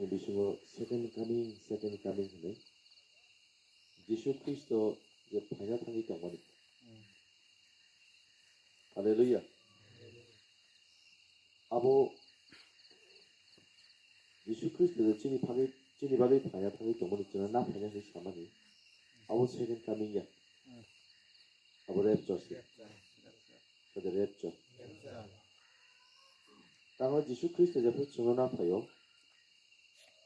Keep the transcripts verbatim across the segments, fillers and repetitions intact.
Bisingo second coming, second coming hwnwi Jisu Khristo je phaina thangwi tongmani. Hallelujah. Abo Jisu Khristo je chini phagwi, chini bagwi phaina thangwi tongmani, chwngno na phaina hwnwi samani. Abo second coming ya. Abo rapture se. Kode rapture. Tamo Jisu Khristo jephru chwngno na phaio,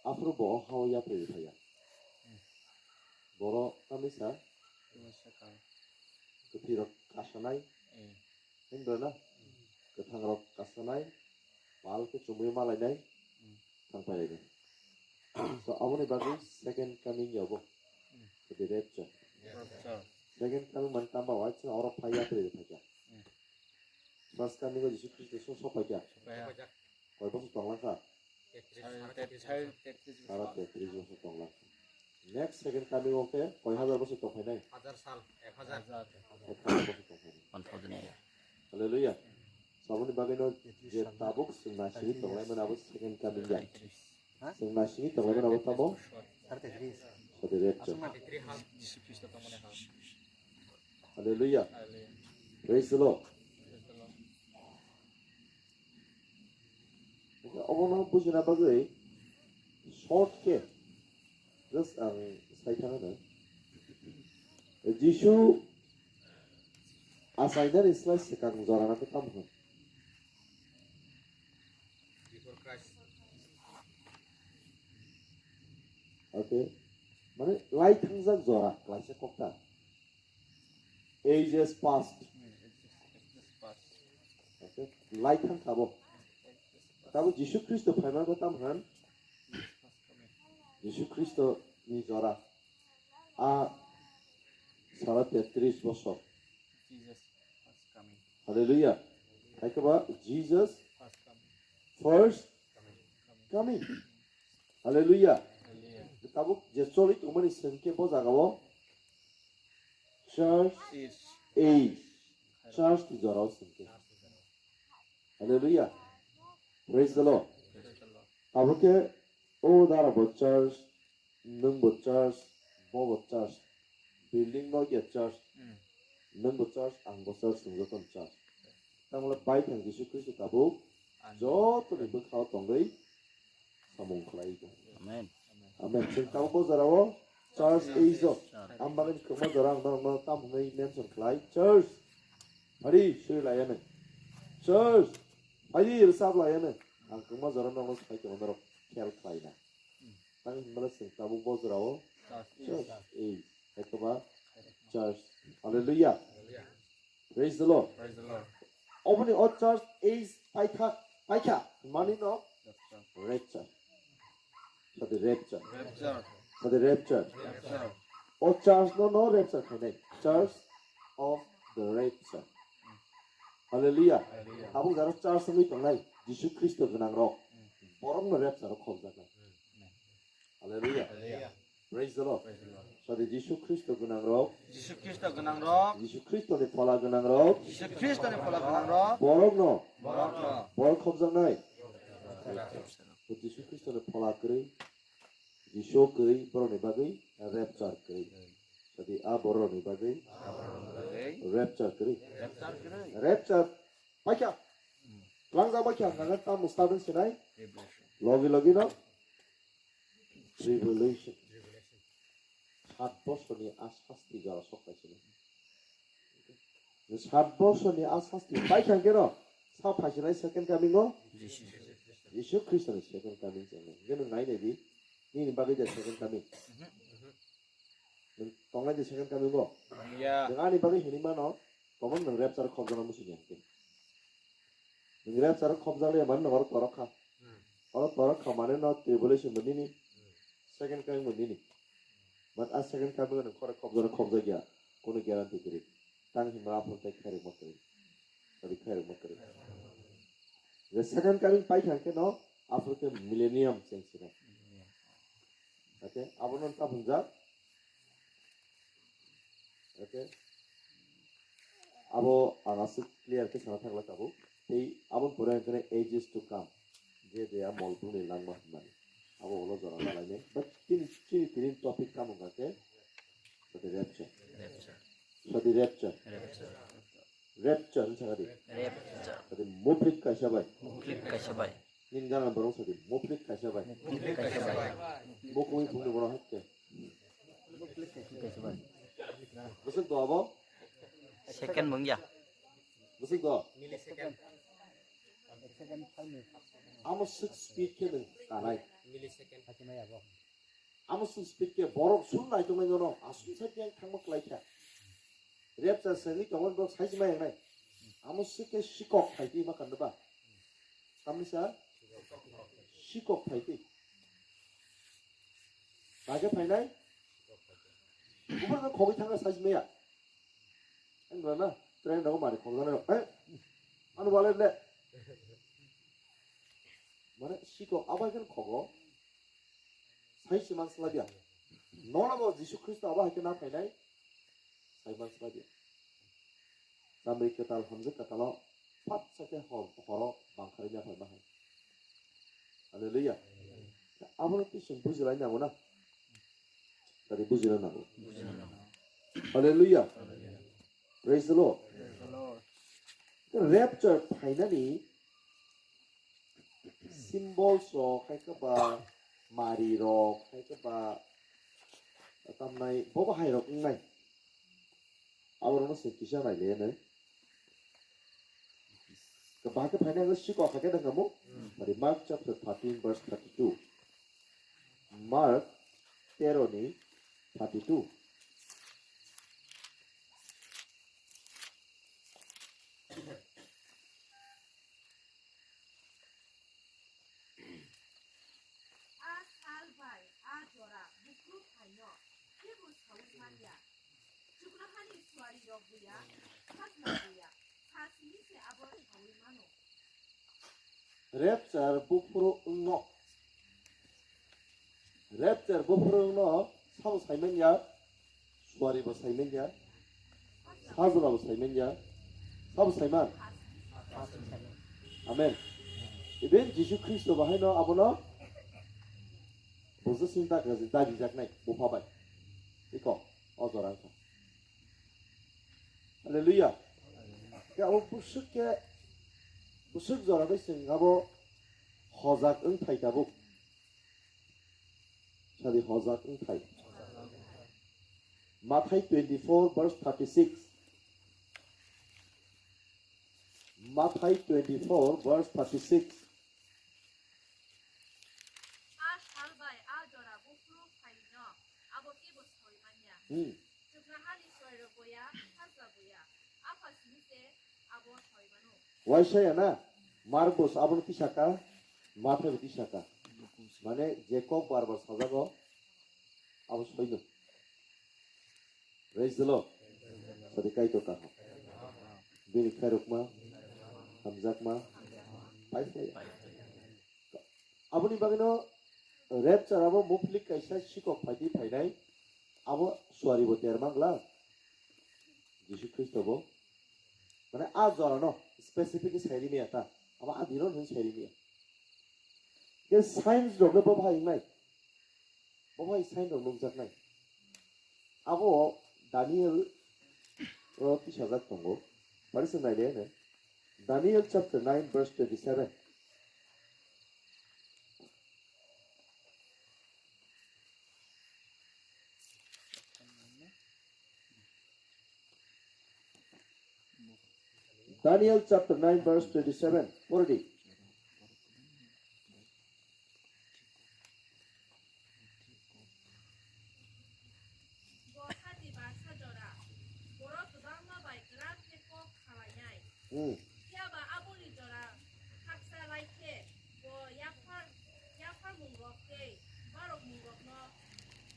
aphuru bo o hao yapri phaiya. Borok tamisa kwthwirok kasanai, himba na kwthangrok kasanai, pal khe chumui malainai, thangpailainai. So aboni bagwi second coming ya bo. Kode rapture. Second coming man tamba wai chwng oro phai yapri phaikha. First coming o Jisu Khristo so sopaikha. Koi bosor tonglang kha? Sara tetris bosor tonglang kha. Next second coming o khe koi hazar bosor tongphainai? Hazar sal, ek hazar. Ek hazar bosor tongphainai. Hallelujah. Saboni bagwino je tabuk chwng naisingwi tonglaimani abo second coming ya. Chwng naisingwi tonglaimani abo tamo? Sara tetris. Kode rapture. Hallelujah. Praise the Lord. Obono bujina bagwi short khe just ang sai thangano. Jisu achainani slai swkang jorano khe tamo hwn? Okay. Mane lai thangjak jora klaisa kokta. Ages past. Okay. Lai thang tabo. Tabo Jisu Khristo phaima ko tam han. Jisu Khristo ni jora. A sara tetris bosor. Hallelujah. Hai khe ba Jesus first coming. Hallelujah. Tabuk je choli tongmani sengke bo jaga o church age. Church ni jora o sengke. Hallelujah. Praise the Lord. Tabuk ke o dara bo church, nwng bo church, bo bo church, building no ya church, nwng bo church, ang bo church, nwng joto church. Tamo le bai thang Jisu Khristo tabuk joto ni bwkha o tongwi samung khlai tong. Amen. Amen. Chwng tabuk bo jora o church age o. Ang bagwi kwma jora ang norok no tam hwnwi mention khlai church. Hari sui lai ano. Church. Hari rwchap lai ano. Ang kwma jora norok no sai tong norok khel khlai na. Tang himala chwng tabuk bo jora o church age. Hai kwma church. Hallelujah. Praise the Lord. Oboni o church age paikha, paikha mani no rapture. Sadi rapture. Sadi rapture. O church no no rapture khainai. Church of the rapture. Hallelujah. Tabuk jara church wngwi tongnai Jisu Khristo gwnang rok. Borok no rapture o khobjaknai. Hallelujah. Praise the Lord. Sadi Jisu Khristo gwnang rok. Jisu Khristo gwnang rok. Jisu Khristo ni phola gwnang rok. Jisu Khristo ni phola gwnang rok. Borok no. Borok no. Borok khobjaknai. Jisu Khristo ni phola kwrwi. Jisu kwrwi borok ni bagwi rapture kwrwi. Sadi a borok ni bagwi rapture kwrwi. Rapture kwrwi. Rapture paikha. Langjak paikha. Nang tamo staben sinai. Logi logi no. Tribulation. Sat bosorni a sasti jora sok paisini. Sat bosorni a sasti paikha keno sa phaisinai second coming o Jisu Khristo ni second coming chengno. Hingke nwng nai nai di. Nini bagwi je second coming. Nwng tongnai je second coming o. Nwng ani bagwi hinwi mano. Tomon nwng rapture khobjana muchungya hingke. Nwng rapture khobjakle mani nwng oro torok kha. Oro torok kha mane no tribulation bo nini. Second coming bo nini. But a second coming nwng khore khobjana khobjakya. Kono guarantee kwrwi. Tang himra aphuru tei khairokma kwrwi. Adi khairokma kwrwi. The second coming paikha khe no aphuru khe millennium cheng sinai. Okay, abono ta hwnjak. Okay. Abo ang aswk clear khe sana thangla tabuk. Tei aboni pore hwnkhe ages to come. Je de a mol bumni langma hwnmani. Abo ulo Tamo hwnkha khe, sadi rapture. Rapture. Sadi rapture. Rapture. Rapture wngkha di. Rapture. Sadi muplik kaisa bai. Muplik kaisa bai. Nini gana borok sadi muplik kaisa bai. Muplik kaisa bai. Bo koi bumni borok hakke. Muplik kaisa bai. Bwswk do abo? Second mungya. Bwswk do? Millisecond. Amo six speed khe nwng kanai. Millisecond. Amo six speed khe borok sum naitongnai jono aswk sai khe thangma kwlai kha. Rapture sengwi tongmani borok sai se ma yangnai. Amo sik khe sikok phai twi ma kanda ba. Tamni sa? Sikok phai twi. Ba khe phainai? Ubani khogwi thangna sai se maya. Ang rana train rogo mari khogwi rana. Eh? Ano wallet le. Mane sikok abai khe khogo. Sai se man slabya. Nono bo Jisu Khristo abo hai khe na phainai. Sai man slabya. Chamri kwtal hamjwk kwtalo phat sa khe hor horo bangkhari ya phai ma hai. Hallelujah. Abono twi chwng bujilai nango na. Tari bujina nango. Hallelujah. Praise the Lord. Rapture phainani symbols rok, hai khe ba mari rok, hai khe ba tamnai bobo hai rok wngnai. Aborokno se kisa nai le nai. Bahai khe phaina ang sikok hai khe nang kamo. Mari Mark chapter thirteen verse thirty-two. Mark tero ni thirty-two. A sal bai a jora buphuru phaino kebo saui man ya. Chukrahani suari rok buya, khajna buya, kha simi se abo saui mano. Rapture buphuru wngno. Rapture buphuru wngno sabo saiman ya, suari bo saiman ya, sajla bo saiman ya, sabo saiman. Amen. Even Jisu Khristo bahaino abono bujo sinta kaji dagi jaknai bupha bai. Iko o jora wngkha. Hallelujah. Ke abo busuk ke, busuk jora bai sing abo hojak wng thai tabuk. Sadi hojak wng thai. Mathai twenty-four verse thirty-six. Mathai twenty-four verse thirty-six. A sal bai a jora buphuru phaino abo kebo soi manya. Hmm. Chukrahani soi rok boya, khajla boya. Apha simi se abo soi mano. Waisaya na, Mark bo abono tisaka, Mathai bo tisaka. Mane je kok bar bar sajago, abo soino. Praise the Lord. Sadi Kaitor kaham. Bini khairokma, hamjakma, phai phai. Aboni bagwino rapture abo muplik kaisa sikok phaidi phainai, abo suari bo ter mangla. Jisu Khristo bo. Mane a jora no specific sai rimya ta. Abo a dino hin sai rimya. Ke signs rok le bo bahai wngnai. Bo bai sign rok nukjaknai. Abo Daniel o tisajak tongo. Pari se naile ne. Daniel chapter nine verse twenty-seven. Daniel chapter nine verse twenty-seven. Pori di. Bo hati barsa jora, borok kwbangma bai kwrak khe kok khalainai. Hmm. Phiya ba aboni jora khaksa lai khe bo yaphar, yapharmungrok tei barokmungrokno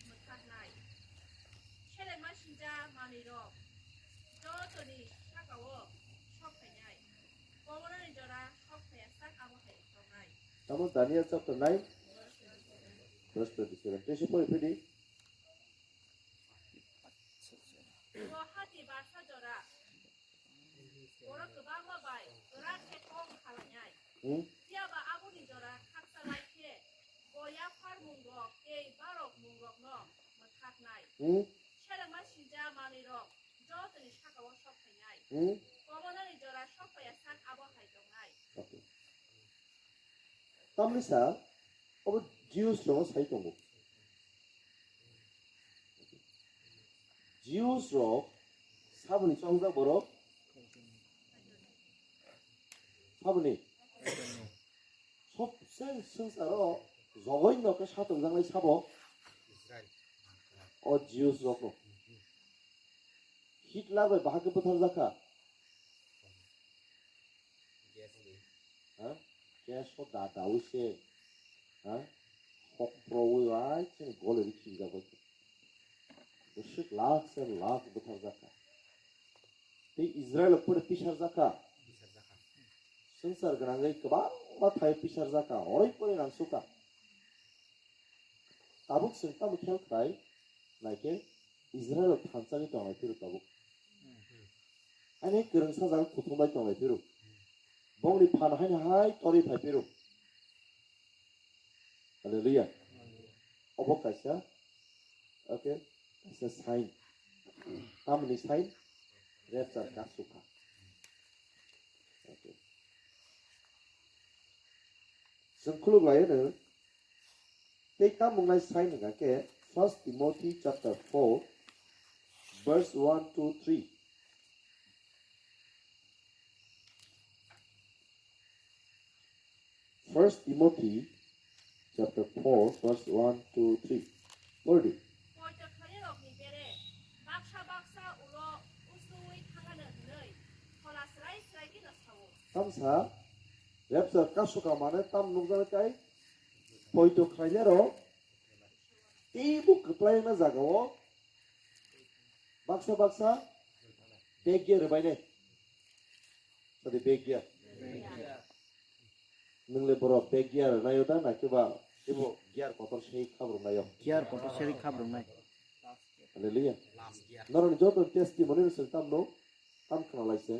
mwthaknai. Selengma sincha manwirok jotoni saka-o sok phainai. Koboroni jora sok phaiya sak abo hai tongnai. Tamo Daniel chapter nine, verse twenty-seven. Tei se pori phidi. Bo hati barsa jora. Borok kwbangma bai kwrak khe kok khalainai. Hmm? Phiya ba aboni jora khaksa lai khe bo yapharmungrok tei barokmungrokno mwthak Saknai. Hmm? Selengma sinja manwirok jotoni sakao sok phainai. Hmm? Komonani jora sok phaiya sak abo hai tongnai. Okay. Tamni sa obo Jews rok sai tongo. Jews rok saboni chongjak borok saboni sobse swngcharo jogoi no khe satokjaknai sabo o Jews rok no. Hitler bai bahai khe butharjak kha. Ha? Keso da dawi se. Ha? Hok prowi ai chen gole ri khinga bai. Bwswk lakh se lakh butharjak kha. Tei Israel pore pisarjak kha. Swngchar gwnangwi kwbangma thai pisarjak kha. Oroi pore rang sukha. Tabuk chwng tamo khel khlai naikhe Israel thansa ni tongnai phiro tabuk. Ani kwrwngsa jaga kuthumbai tongnai phiro. Bongni phan haino hai torwi phai phiro. Hallelujah. Obo kaisa, okay, kaisa sign. Tamni sign, rapture kasukha. Okay. Chwng khuluk lai no. Tei tamo wngnai sai hwnkha khe First Timothy chapter four, verse one to three. First Timothy chapter four, verse one to three. Pori di. Poito khlairokni bere baksa baksa ulo usui thangano hwnwi phola srai srai kheno sao. Tamsa rapture kasukha mane tam nukjak tai poito khlainai rok teibo kwplai wngna jaga o baksa baksa begya rwbainai. Sadi begya. Nwng le borok begya rwnaio da na khe ba teibo gear kotor sei khabrwngnaio. Gear kotor sei khabrwngnai. Hallelujah. Norokni joto testimony no chwng tamno tam khna lai se.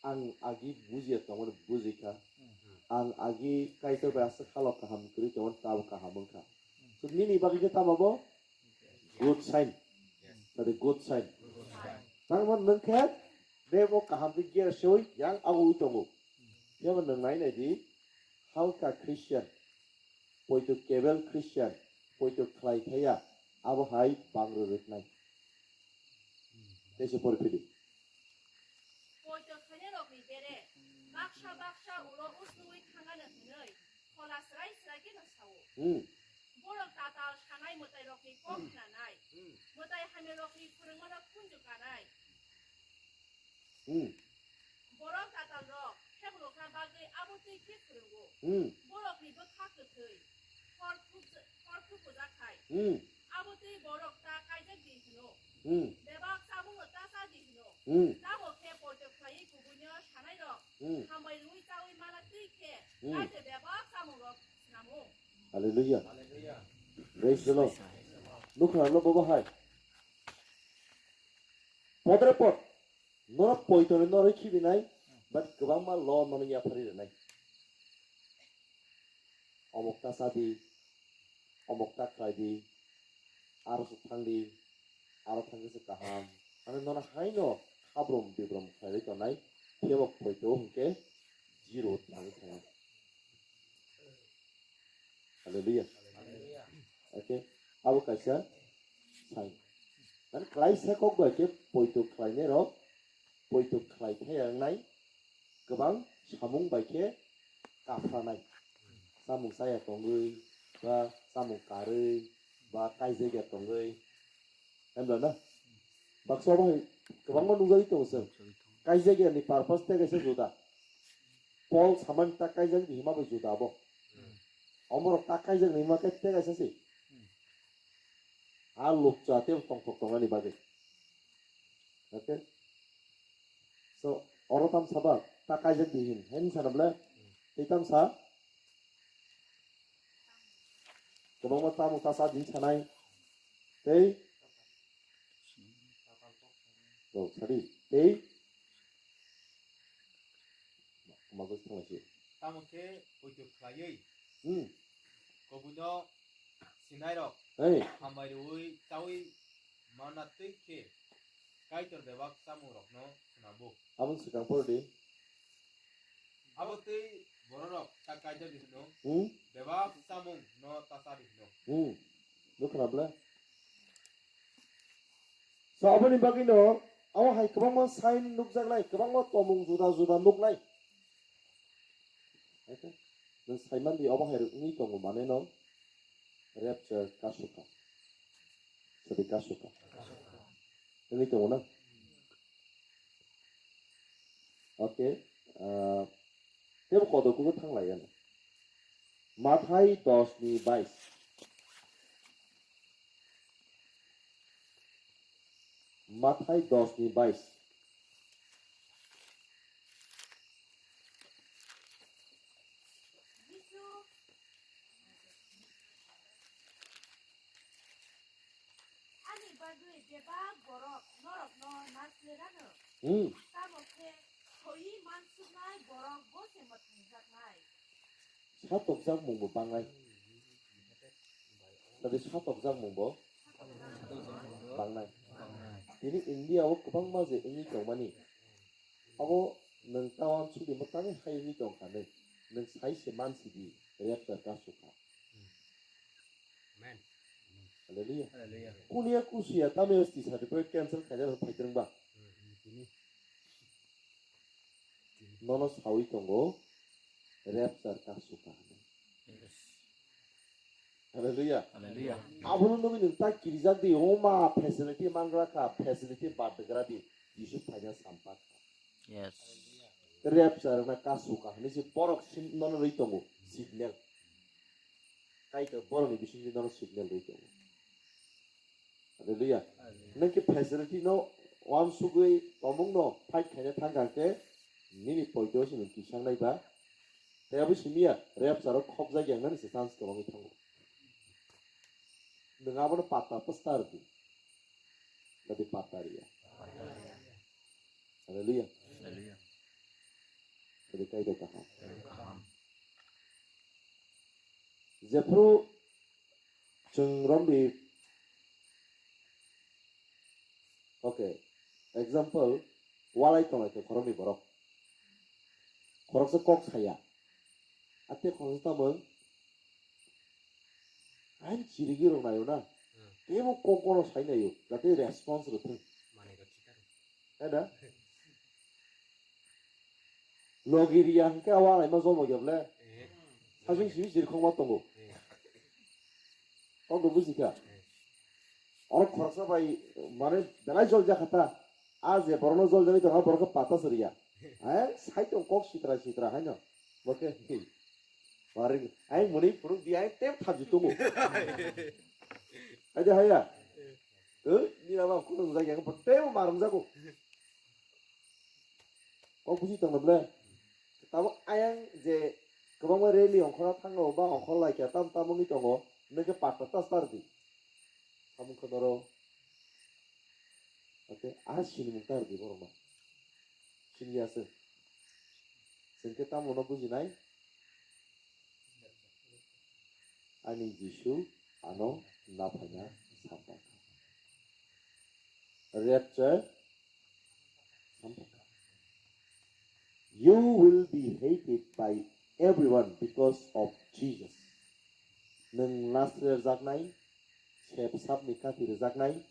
Ang agi bujiya tongmani bujikha. Ang agi Kaitor bai aswk halok kaham kwrwi tongmani tabuk kaham wngkha. So nini bagwi khe tamo bo good sign. Tadi good sign. Tangma nwng khe bebo kaham khe gear sewi yang ago wi tongo. Phiyaba nwng nai nai di halka Christian, poito kebel Christian, poito khlai thaya abo hai bang rwrwknai. Teisa pori phidi. Poito khlainairokni bere baksa baksa ulo usnui thangano hwnwi phola srai srai kheno sao. Hmm. Borok tatal sanai mwtairokni kok khnanai, hmm, mwtai hamyarokni phwrwngmano khunju kanai. Hmm. Borok tatalrok pheklokhna bagwi abo twi khe phwrwngo. Hmm. Borokni bwkha kwthwi, hor thupja-, hor thupujakhai. Hmm. Abo twi borok ta kaijak di hwno. Hmm. Bebak chamungno ta cha di hwno. Hmm. Tamo khe poito khlaiwi kubuino sanairok, hmm, hambai rwui chaui mana twi khe, hmm, kaisa bebak chamungrok swnamo. Hallelujah. Hallelujah. Praise the Lord. Nukha no bobo hai. Podre pod. Norok poito ni norok khibi nai, but kwbangma lo nono yapharwi rwnai. Omok ta cha di, omok ta khlai di, aro se thang di, aro thang khe se kaham. Mane nono haino habrom bibrom khlaiwi tongnai, phiyaba poito hwnkhe zero tangwi thango. Hallelujah. Okay, abo kaisa sign. Mane klaisa kok bai khe poito khlainai rok, poito khlai thaya wngnai, kwbang samung bai khe kaphranai. Samung chaya tongwi, ba samung karwi, ba kaijak ya tongwi. Hemla na? Baksa bai kwbangma nukjagwi tongo chwng. Kaijak ya ni purpose tei kaisa juda. Paul samani ta kaijak ni hima bai juda abo. Omorok ta kaijak ni hima khe tei kaisa se. A lukcha tei tongthok tongnani bagwi. Okay? So, oro tam saba, ta kaijak di hin, hen sana bwle, tei tam sa, kwbangma tamo ta sa din sanai, tei, oh, sadi, tei, mago thanglaisi. Tamo khe poito khlaiwi, hmm, kobuno sinairok, Hey. Hambai rwui chaui mana twi khe Kaitor bebak chamungrokno swnambu. Aboni swkang phor di. Abo twi bororok ta kaijagwi hwno, hmm? Bebak chamungno ta chadi hwno. Hmm. Nukha na bwle? So, aboni bagwino abo hai kwbangma sign nukjaknai, kwbangma tomung juda juda nuknai. Nwng saimandi obo hai wngwi tongo, mane no rapture kasuka. Sadi kasuka. Wngwi tongo na? Okay. Ah, tebo kodo kugo thanglai ano. Mathai dos ni bais. Mathai dos ni bais. Jisu ani bagwi bebak borok norokno naslerano. Hmm. Tamo khe soiwi mansuknai borok bo se mwthangjaknai. Satokjak mungbo bangnai. Tadi satokjak mungbo bangnai. Tini India o kwbangma je wngwi tongmani. Abo nwng ta uansukdi, mwtangwi hai wngwi tongkha nwng. Nwng sai se mansidi, rapture kasukha. Amen. Hallelujah. Hallelujah. Kunia kusiya, tamo S T certificate cancel khaijak phaitrwngba. Nono sawi tongo, rapture kasukha hwnwi. Yes. Hallelujah. Hallelujah. Abono nugwi nwng ta kirijak di, oma facility mangra kha, facility bad gra di, Jisu phaina sampa kha. Yes. Rapture na kasukha hwnwi se borok sim-, nono rwi tongo, signal. Kaitor borokni bisingtwi nono signal rwi tongo. Hallelujah. Hallelujah. Nwng khe facility no uansugwi tomung no fight khaina thang kha khe nini poito se nwng kisang nai ba. Tei abo simi ya, rapture o khopjak ya nani se chance kwbangwi thango. Nwng abono patta pastar di. Tadi patta riya. Hallelujah. Hallelujah. Tadi kaitor kaham. Jephru chwng romdi, okay, example, walai tonglai khe khoroknwi borok. Khoroksa kok saya. Ate khoroksa tamung, ain chirigi rok nayo na. Hmm. Tebo kok kono sai nayo, jate response rwthwng. Manwi rok chikar. Ada? Logi riya hwnkhe awa alaima jomo gya ble. Eh. Sajung simi siri khongma tongo. Eh. Tongdo buji kha. Eh. Oro khoroksa bai mane belai jol jakha ta. A je borokno jol jagwi tongkha borokno pata siriya. Eh, sai tong kok sitra sitra haino. Bo khe, hmm. Waring, ai muni phunuk di ai tem thabji tongo. Ai de haya. Eh, ni aba khunung jagya khe tem marung jago. Kok buji tongno ble. Tabo ayang je kwbangma rally ongkhorna thango ba ongkhor laikha tam tam wngwi tongo. Nokhe patta ta sar di. Samung khe noro. Oke, ah, sinimung tar di borok ma. Siniya se. Sengke tamo no bujinai? Ani Jisu ano naphaina sampakha. Rapture sampakha. You will be hated by everyone because of Jesus. Nwng naslerjaknai, sep sapni kathi rwjaknai,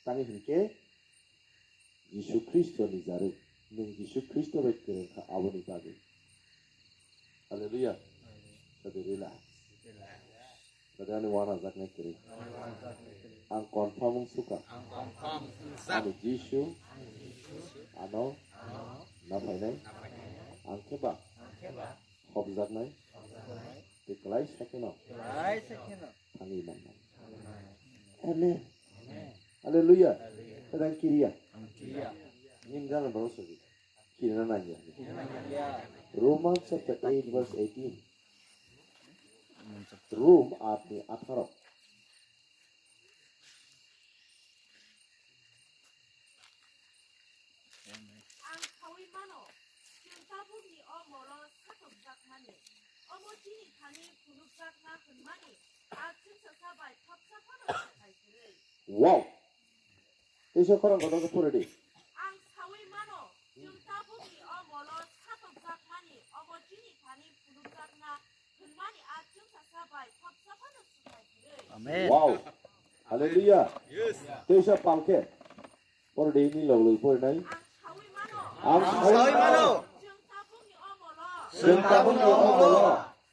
tani hinkhe Jisu Khristo ni jarwi. Nwng Jisu Khristo bai kwrwng kha aboni bagwi. Hallelujah. Sadi relax. Sadi ani wanajaknai kwrwi. Ang confirm wng sukha. Ani Jisu ano naphainai. Ang khe ba hopjaknai. Tei kwlai sakheno thangwi mannai. Amen. Hallelujah. Tadang kiriya. Ning gana baro sagi. Kirina nangya. Romans chapter eight verse eighteen. Rom aat ni atharo. Ang khaui mano, chwng tabukni o moro satokjakmani, omo chini thani phunukjakna hwnmani, a chwngsasa bai khapsa Wow. Teisa khorang kotor khe pore di. Ang sawi mano, chwng tabukni o molo satokjakmani obo chini thani phunukjakna hwnmani a chwngsacha bai khopsa phano swkang kwrwi. Amen. Wow. Hallelujah. Yes. Teisa pal khe. Pore di ni log log pore nai. Ang sawi mano. Ang sawi mano. Chwng tabukni o molo. Chwng tabukni o molo.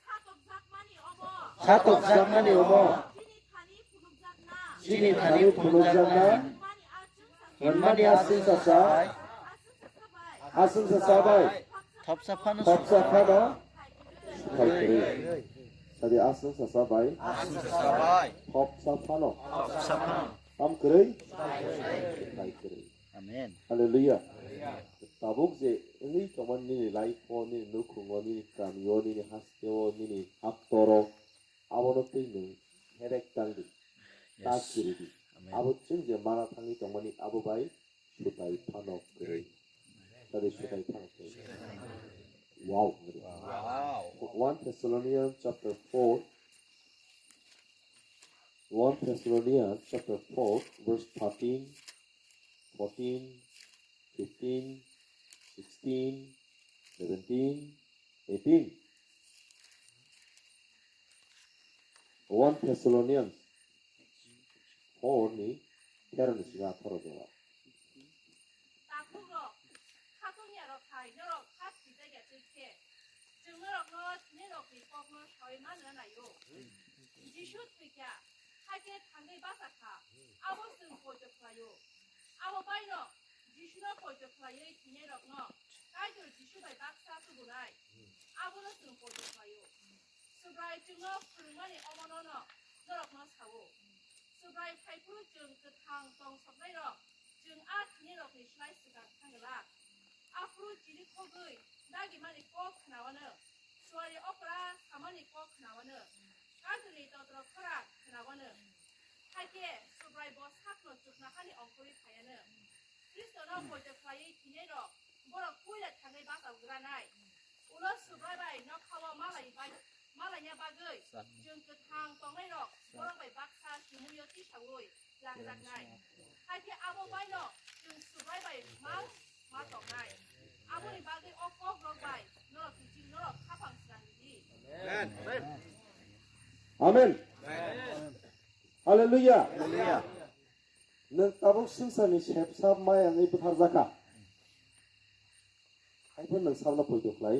Satokjakmani omo. Satokjakmani omo. Chini thani phunukjakna. Chini thani phunukjakna. Hwnmani a chwngsacha. Hwnmani a chwngsacha. A chwngsacha bai. A chwngsacha bai. Thopsa phano. Thopsa phano. Sukhai kwrwi. Sadi a chwngsacha bai. A chwngsacha bai. Thopsa phano. Thopsa phano. Tam kwrwi. Sukhai kwrwi. Amen. Hallelujah. Tabuk je wngwi tongmani nini life-o, nini nukhungo, nini kamio, nini hasteo, nini haptoro, abono twi nwng herek tang di, ta Yes. chiri di. Amen. Abo chwng je mana thangwi tongmani abo bai sutai phano kwrwi. Tari sutai phano kwrwi. Wow. Wow. One Thessalonians chapter four, One Thessalonians chapter four, verse thirteen, fourteen, fifteen, sixteen, seventeen, eighteen. One Thessalonians four ni thero ni simi atharo jora. Takhukrok, khatungya rok hai norok kha thwijak ya twi khe, chwng norokno thwinairokni kokno saui manna nai-o. Jisu thwi kha, hakhe thangwi bacha kha, abo chwng poito khlai-o. Abo baino Jisuno poito khlaiwi thwinairokno Kaitor Jisu bai baksa tubunai, abono chwng poito khlai-o. Subrai chwngno phrwngmani omono'-no norokno sa-o. Subrai phai phuru chwng kwthang tong soknairok, chwng a thwinairokni slai swkang thang glak. Aphuru chirikhogwi dagimani kok khnawano, suari okra samani kok khnawano, Kaitorni totro khorang khnawano. Hakhe Subrai bo sakno chuknohani ongkhorwi phaiano. Khristono poito khlaiwi thwinairok borok puila thangwi bachagranai. Ulo Subrai bai nokhao malai bai, malaina bagwi chwng kwthang tongnairok borok bai baksa chumuio tisaui langjaknai. Hakhe abo baino chwng Subrai bai mal ma tongnai. Aboni bagwi o kokrok bai norok kiching norok khapang swnam di. Amen. Amen. Hallelujah. Hallelujah. Nwng tabuk swngcharni sepsa mai wngwi bwtharjakha. Haiphano nwng sabno poito khlai.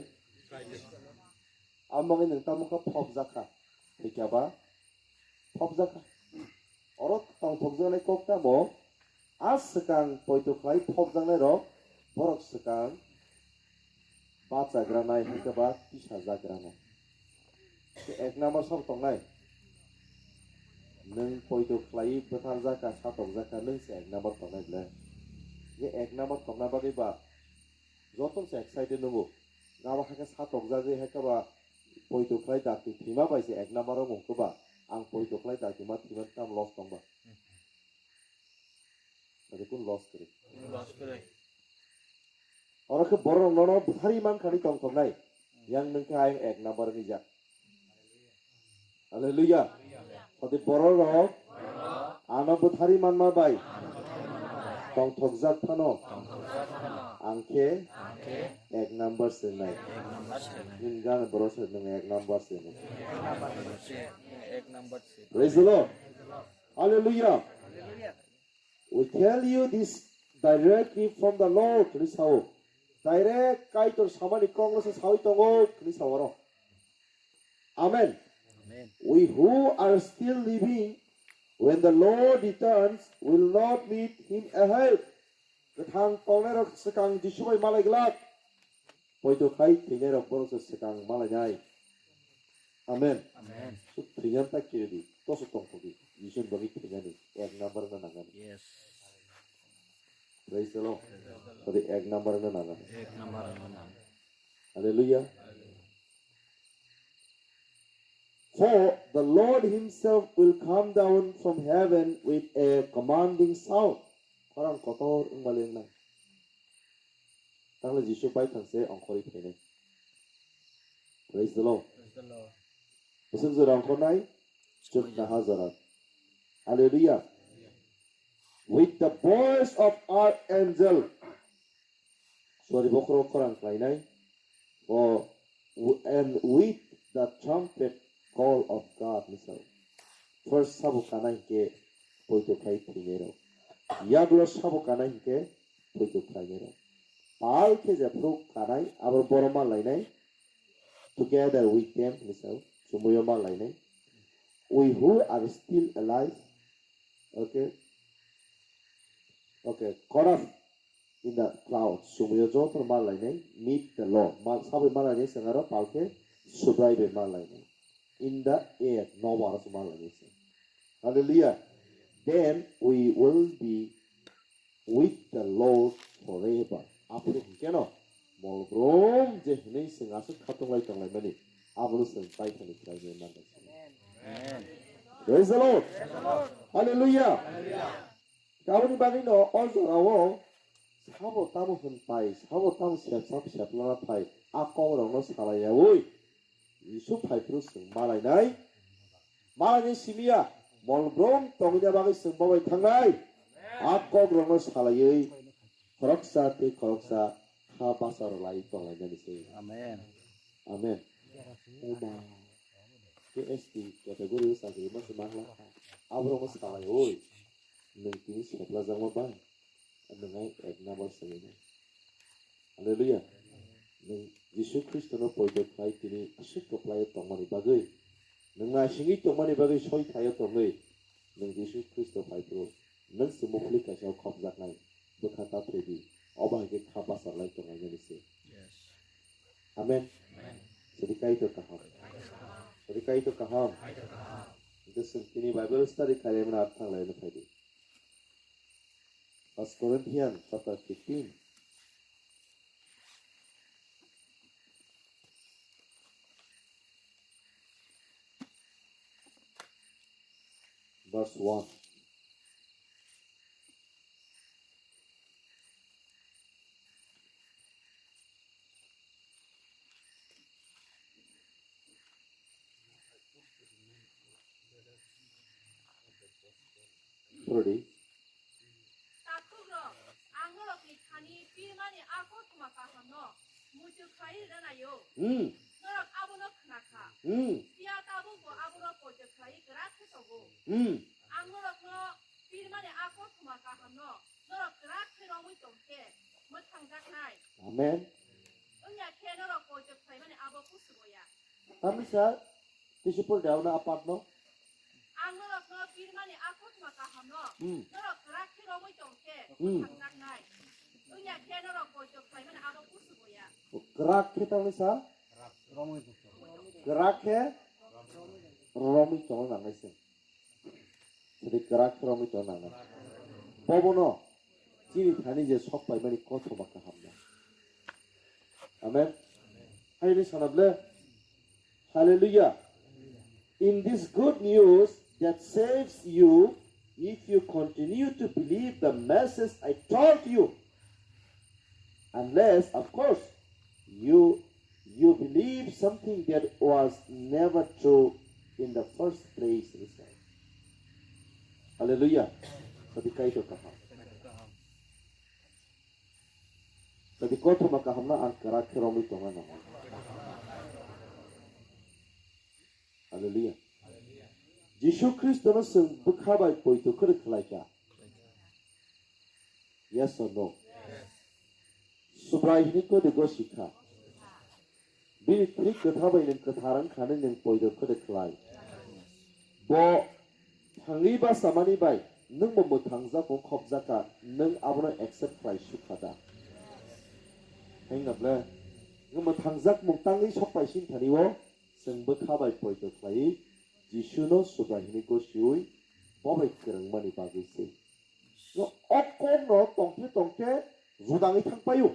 Amo wngwi nwng tamo khe phobjakha. Thikya ba? Phobjakha. Oro tongthokjaknai kok tamo? A swkang poito khlai phobjaknairok, borok swkang bachagranai, hakhe ba tisajagranai. Khe ek number sabo tongnai. Nwng poito khlaiwi bwtharjakha, satokjakha, nwng se ek number tongnai ble. Khe ek number tongna bagwi ba joto se excited nungo. Abo hakhe satokjagwi, hakhe ba poito khlai dakti thwima bai se ek number o mung khe ba. Ang poito khlai dakti ma thwimani tamo loss tong ba? Abo kunu loss kwrwi. Loss kwrwi. Oro khe borok nono bwthari mankha ni tongthoknai. Yang nwng khe ayang ek number ni jak. Hallelujah. Hati borok rok ano bwthari manma bai tongthokjak phano ang khe ek number se nai. Nini gana borok se nwng ek number se nai. Ek number se. Praise the Lord. Hallelujah. We tell you this directly from the Lord, hwnwi sao. Direct Kaitor samani kokno se saui tongo, hwnwi sao oro. Amen. Amen. We who are still living, when the Lord returns, will not meet him ahead. Kwthang tongnairok swkang Jisu bai malai glak. Poito khai thwinairok borok se swkang malainai. Amen. Amen. Suk thwinan ta kiridi, toso tongthokdi. Jisuni bagwi thwinani ek number no nangani. Yes. Praise the Lord. Tadi ek number no nangani. Ek number no nangani. Hallelujah. For the Lord himself will come down from heaven with a commanding sound. Khorang kotor wngmali wngnai. Tangla Jisu bai thangse ongkhorwi phainai. Praise the Lord. Praise the Lord. Bwswk jora ongkhornai? Chukna ha jora. Hallelujah. With the voice of archangel. Sorry, bokhorok khorang khlainai. O, and with the trumpet call of God, misal. First sabo kana hinkhe poito khlai thwinairok. Yagulo sabo kana hinkhe poito khlainairok. Pal khe jephru kanai, abo borok ma lainai. Together with them, misal. Chumuyo ma lainai. We who are still alive, okay? Okay, caught up in the clouds. Chumuyo joto ma lainai, meet the Lord. Ma, sabai ma lainai, sengaro palke, Subrai bai ma lainai. In the air, no ma ma lainai se. Hallelujah. Then we will be with the Lord forever. Aphuru hinkeno, molbrom je hinui seng aswk khatung lai tong lai mani, abono seng paithani khlai nai man. Praise the Lord. Hallelujah. Aboni bagwi no o jorao sabo tamo hwn pai, sabo tamo sepsap seplana phai, a kok rokno salai yaui Jisu phai phuru chwng malainai, malainai simiya, molbrom tongwina bagwi chwng bobai thangnai, a kok rokno salaiwi khoroksa tei khoroksa kha basa rwlai tonglainani se. Amen. Amen. Oma. K S T category o chakri masa mangla. Aborokno salai oi. Nwng tini seplajakma bai. Nwng ai ek number salai nai. Hallelujah. Nwng Jisu Khristono poito khlai tini aswk kwplaio tongmani bagwi. Nwng naisingwi tongmani bagwi soi thaio tongwi. Nwng Jisu Khristo phai phuru. Nwng se muphlik kaisa khopjaknai bwkha ta thwi di, obo hai khe kha bachar lai tong lainani se. Yes. Amen. Amen. Sadi Kaitor kaham. Sadi Kaitor kaham. Hwnkhe chwng tini Bible study khlaimani ar thang laina phai di. First Corinthians chapter fifteen. Verse one. Sorry. Takhukrok, ang norokni thani pirmani a kothoma kahamno muitu khlai rwnaio. Hmm. Norok abono khna kha. Hmm. Phiya tabukbo abono poito khlai kwrak khe tongo. Hmm. Ang norokno pirmani a kothoma kahamno norok kwrak khe romwi tong khe mwthangjaknai. Amen. Wngya khe norok poito khlaimani abo kusugo ya. Tamisa, Tisi pore de aboni a part no. Ang norokno pirmani a kothoma kahamno. Hmm. Norok kwrak khe romwi tong khe, hmm, mwthangjaknai. Wngya khe norok poito khlaimani abo kusugo ya. Kwrak khe tamni sa? Kwrak khe romwi tongna nangnai se. Sadi kwrak khe romwi tongna nangnai. Bobono chini thani je sok paimani kothoma kaham na. Amen. Haini sanable. Hallelujah. In this good news that saves you, if you continue to believe the message I told you, unless, of course, you, you believe something that was never true in the first place. Hallelujah. Sadi Kaitor kaham. Sadi kothoma kahamno ang kwrak khe romwi tongna nango. Hallelujah. Jisu Khristono chwng bwkha bai poito kwrwi khlai kha. Yes or no? Subrai hwnwi kode gosi kha. Bini thwi kwtha bai nwng kwthar wng kha, nwng poito khode khlai. Bo thangwi bachamani bai nwng bo mwthangjak wng khopjak kha, nwng abono accept khlai sukha da? Hwnkhe ble, nwng mwthangjak mung tangwi sok pai sini thani o, chwng bwkha bai poito khlaiwi Jisuno Subrai hwnwi gosiwi bo bai kwrwngmani bagwi se. No, o kokno tongkhe tongkhe judangwi thang paio.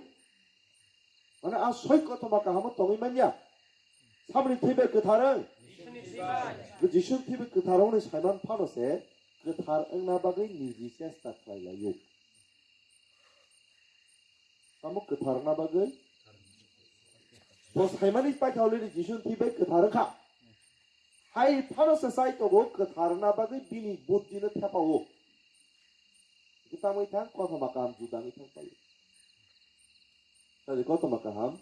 Mane a soi kothoma kahamo tongwi manya. Samni thwi bai kwthar wng. Jisu thwi bai kwthar wngni saiman phano se kwthar wngna bagwi niji chesta khlai laio. Tamo kwthar wngna bagwi? Bo saimani paikha already Jisu thwi bai kwthar wngkha. Hai phano se chai tongo kwthar wngna bagwi bini buddhino thepao. Kwtangwi thang, kothoma kaham judangwi thang paio. Sadi kothoma kaham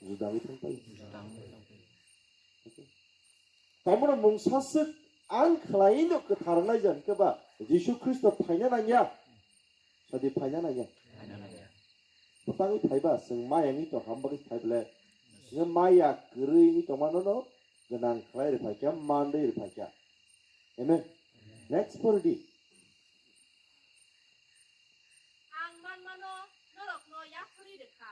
judangwi thang paio. Tamoni mungsa swk ang khlaino kwthar nai jan khe ba Jisu Khristo phaina nangya. Sadi phaina nangya. Bwtangwi phaiba chwng maya wngwi tong ham bagwi phaible. Chwng maya kwrwi wngwi tongmano no gwnang khlai rwphaikha, mandwi rwphaikha. Amen. Next pori di. Ang manmano norokno yaphuri rwkha.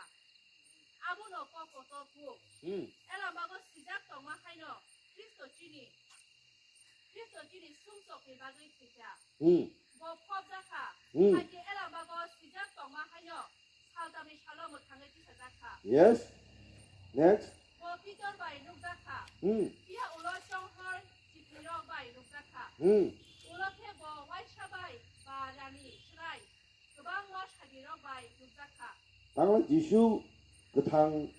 Abono kok kotor kuk. Hmm. Elabago sijak tongma haino Khristo chini, Khristo chini sumsokni bagwi thwikha. Hmm. Bo phobjakha. Hmm. Hakhe elabago sijak tongma haino saltamni salo mwthangwi tisajakha. Yes. Next. Bo Pitor bai nukjakha. Hmm. Phiya ulo chonghor chiphirok bai nukjakha. Hmm. Ulo khe bo waisa bai ba rani swrai kwbangma sagrirok bai nukjakha. Tangla Jisu kwthang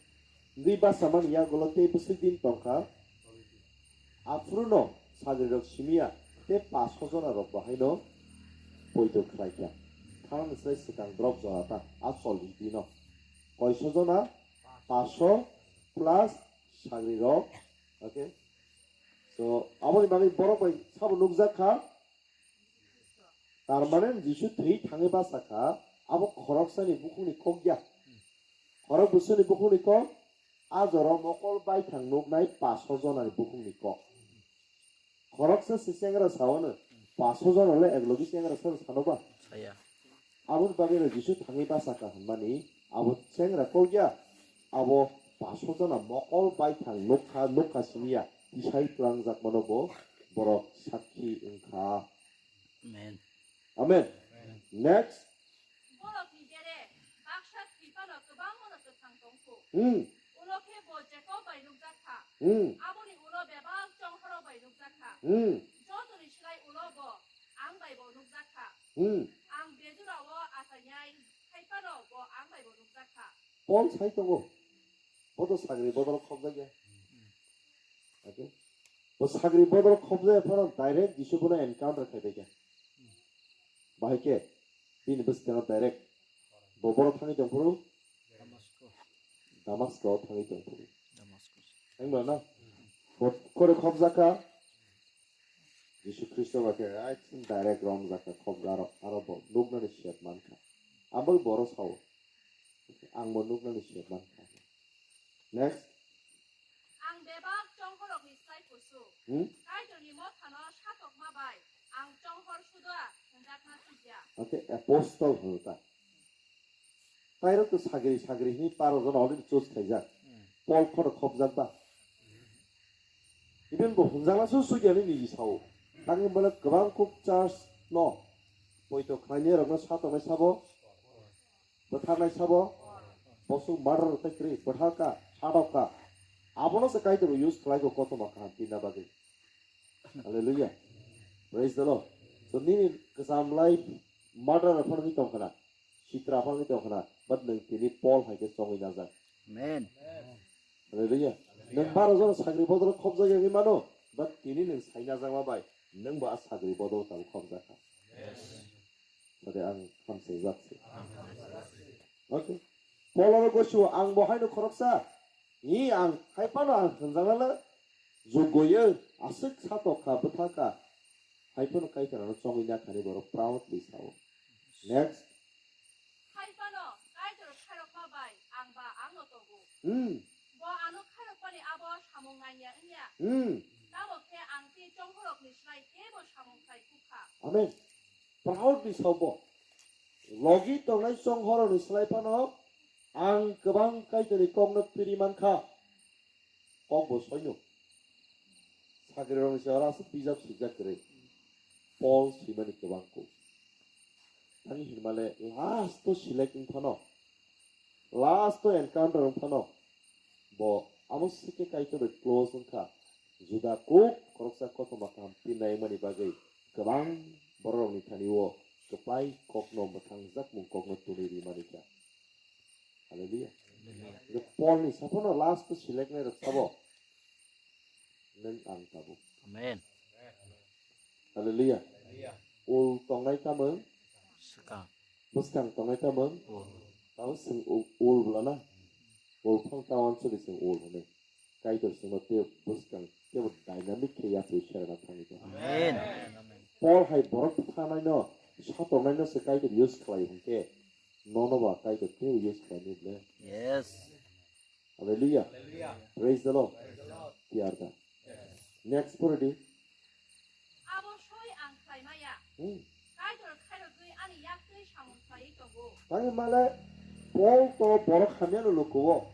wngwi bachamani yagulo tei bwswk din tongkha. Aphuru no sagrirok simiya tei paso jona rok bo haino poito khlaikha. Thangni sai swkang drop jora ta a chollish dino. Koiso jona? Paso plus sagrirok. Okay. So, aboni bagwi borok bai sabo nukjak kha. Tar mane Jisu thwi thangwi bachakha, abo khoroksani bukhukni kok ya. Khorok bwswkni bukhukni kok, a jora mokol baithang nuknai paso jonani bukhukni kok. Khoroksa se chengra saono, paso jona le eklogi chengra sano sano ba? Saya. Aboni bagwi no Jisu thangwi bachakha hwnmani, abo chengra kok ya, abo paso jona mokol baithang nukha, nukha simi ya, tisai twlangjakmano bo borok sakhi wngkha. Amen. Amen. Next. Borokni bere baksa thwi phano kwbangmano kwthang tongkhu. Hmm. Ulo khe bo Jakob bai nukjak kha. Hmm. Aboni ulo bebak chonghorrok bai nukjak kha. Hmm. Jotoni slai ulo bo ang bai bo nukjak kha. Hmm. Ang bejura o achainai, hai phano bo ang bai bo nukjak kha. Paul sai tongo. Bo to sagri bodol khobjak ya. Okay. Bo sagri bodol khobjak ya phano direct Jisu bono encounter khai bai kha. Bahai khe bini bwskango direct bo boro thangwi tong phuru. Damasko. Damasko thangwi tong phuru. Damascus. Wngla na? Bo kore khobjak kha. Jisu Khristo ba khe ai direct romjak kha khobjak aro, aro bo nuknani sep man kha. Abo boro sao. Ang bo nuknani sep man kha. Next. Ang bebak chonghorrokni slai kusu. Hmm? Kaitorni mothano satokma bai ang chonghor suda hwnjakna sijak. Okay, apostle hwn ta. Tairok to sagri sagri hini paro jona already choose khaijak. Hmm. Paul khoro khobjak ba. Even bo hwnjakna su sujani niji sao. Tangwi bole kwbang kuk church no poito khlainai rokno satoknai sabo. Bwtharnai sabo, bosong murder tei kwrwi bwthar kha, satok kha. Abono se Kaitor bo use khlai kho kothoma kaham pinna bagwi. Hallelujah. Praise the Lord. So nini kwcham life murder phano wngwi tong khna, sitra phano wngwi tong khna, but nwng tini Paul hai khe chongwi najak. Amen. Hallelujah. Nwng baro jona sagri bodol khobjak yagwi mano, but tini nwng sai najakma bai nwng bo a sagri bodol tabuk khobjak kha. Yes. Sade ang hamsai jak se. Okay. Polo ro gosu ang bo haino khoroksa. Ni ang hai pano ang hwnjaknala juggo ye aswk satok kha bwtha kha. Hai pano Kaitor ano chongwi na khani borok proudly sao. Next. Hai pano Kaitor khairokma bai ang ba ang no tongo. Hmm. Bo ano khairokmani abo samung nangya wngya. Hmm. Tamo khe ang tei chonghorokni slai teibo samung khlai kuk kha. Amen. Proudly sao bo. Logi tongnai chonghorokni slai phano ang kwbang Kaitorni kokno piri man kha. Kok bo soino. Sagrirokni se oro aswk bijap swijak kwrwi. Paul swimani kwbang kuk. Tani hinmale last o select wng phano, last o encounter wng phano, bo abo swkhe Kaitor bai close wngkha. Juda kuk khoroksa kothoma kaham pinna wngmani bagwi kwbang bororokni thani o kwplai kokno mwthangjakmung kokno twnwi rimani kha. Hallelujah. Hallelujah. Paul ni saphano last o select nai rok sabo. Nwng ang tabuk. Amen. Hallelujah. Hallelujah. Ul tongnai kamwng, Swkang. Bwskang tongnai tamung. Ul. Tamo chwng u-, ul bwlana. Ul phang tamo chwng chwng ul hwnwi. Kaitor chwngno tei bwskang teibo dynamic khe yapri serna thangwi tongo. Amen. Paul hai borok thanaino, satornaino se Kaitor use khlai hwnkhe, nono ba Kaitor teibo use khlainai ble. Yes. Hallelujah. Hallelujah. Praise the Lord. Praise the Lord. Tiyar da. Yes. Next pore di. Abo soi ang khlai maya. Hmm. Kaitor khairogwi ani yaktwi samung khlaiwi tongo. Tangwi male Paul to borok hamyano lukuo.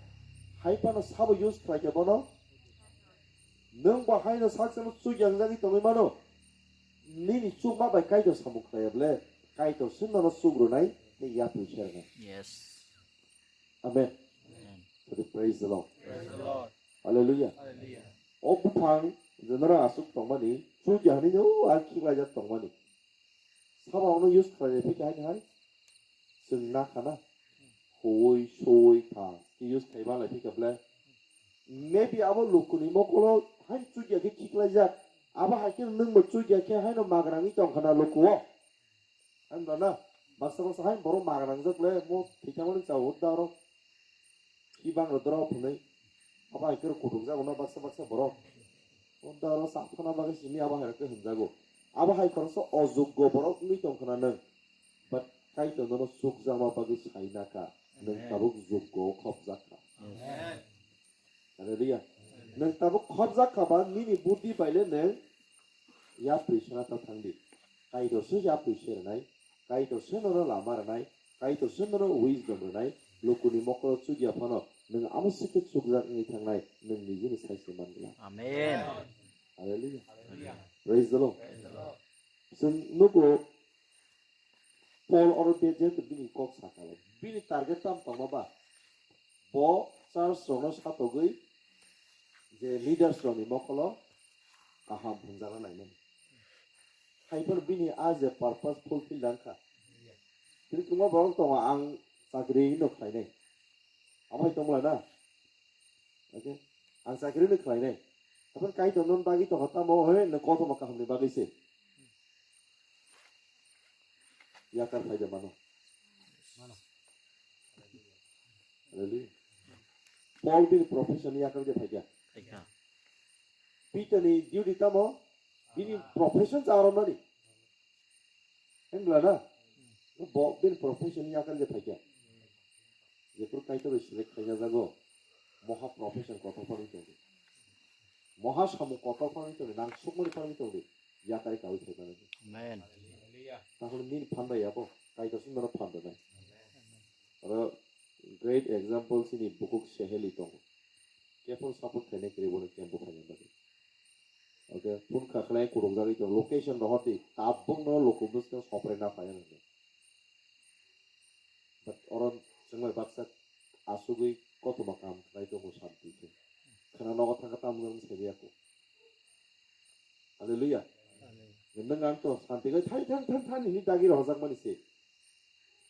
Hai phano sabo use khlai khe bono. Nwng bo haino sakchano chukya wngjagwi tongwi mano. Nini chukma bai Kaitor samung khlaiya ble. Kaitor se nono chukrwnai tei yapri sernai. Yes. Amen. Amen. Praise the Lord. Praise the Lord. Hallelujah. Hallelujah. O buphang je norok aswk tongmani, chukya hinwi no, o ang khiklaijak tongmani. Sabo ono use khlainai phikha haini hai. Chwng na khana. Huwi, suwi, tha. Ki use khai balai phikha ble. Maybe abo lukuni mokolo hai chukya khe khiklaijak. Abo hai khe nwngbo chukya khe haino magrangwi tongkhana lukuo. Ani bana, baksa baksa hai borok maga nangjak le, mo thwithamani chao hor da oro. Kibang rw doro phunui. Abo hai khe kutung jago no baksa baksa borok. Hor da oro saphana bagwi simi abo hai khe hwnjago. Abo hai khoroksa ojoggo borok wngwi tong khna nwng. But Kaitor nono chukjakma bagwi sai na kha. Nwng Amen. Tabuk joggo khopjak kha. Amen. Hallelujah. Nwng tabuk khopjak kha ba nini buddhi bai le nwng yapri sena ta thang di. Kaitor se yapri se rwnai, Kaitor se nono lama rwnai, Kaitor se nono wisdom rwnai, lukuni mokolo chukya phano nwng amo se khe chukjak wngwi thangnai, nwng nijini sai se man glak. Amen. Hallelujah. Hallelujah. Praise the Lord. Praise the Lord. Chwng nugo Paul oro bejak bini kok sakha. Bini target tam tongma ba? Bo church rokno satogwi je leaders rokni mokolo kaham hwnjakna naimani. Hai phano bini a je purpose fulfill wngkha. Tini kwbangma borok tongo ang chakri no khlainai. Abo hai tongmwla na? Okay? Ang chakri no khlainai. Haphano Kaitor non bagwi tongkha tamo hoi no kothoma kahamni bagwi se. Yakar phaida mano. Mano. Hallelujah. Paul bini profession yakar je phaida. Phaikha. Peter ni duty tamo bini profession cha aro nani. Hengla na? Bo bini profession yakar je phaikha. Jephuru Kaitor bai select khaina jago, moha profession kotor phano tongdi. Moha samung kotor phano tongdi, nang sukmani phano tongdi. Yakari kawi khaimani. Amen. Tahole nini phan bai abo, Kaitor simi no phan rwnai. Oro great example sini bukuk Seheli tongo. Kefon support khainai kwrwi bono camp o khaina bagwi. Okay, phone kha khlai kuruk jagwi tong, location rohor di, tabuk no loko bwskang sopre na phai nang. But oro chwng bai baksa asugwi kothoma kaam khlai tongo santi khe. Khwna nogo thangkha tamo wng sai ya ko. Hallelujah. Amen. Nwng ang to santi khe thai thang thang thang hini dagi rohorjak mani se.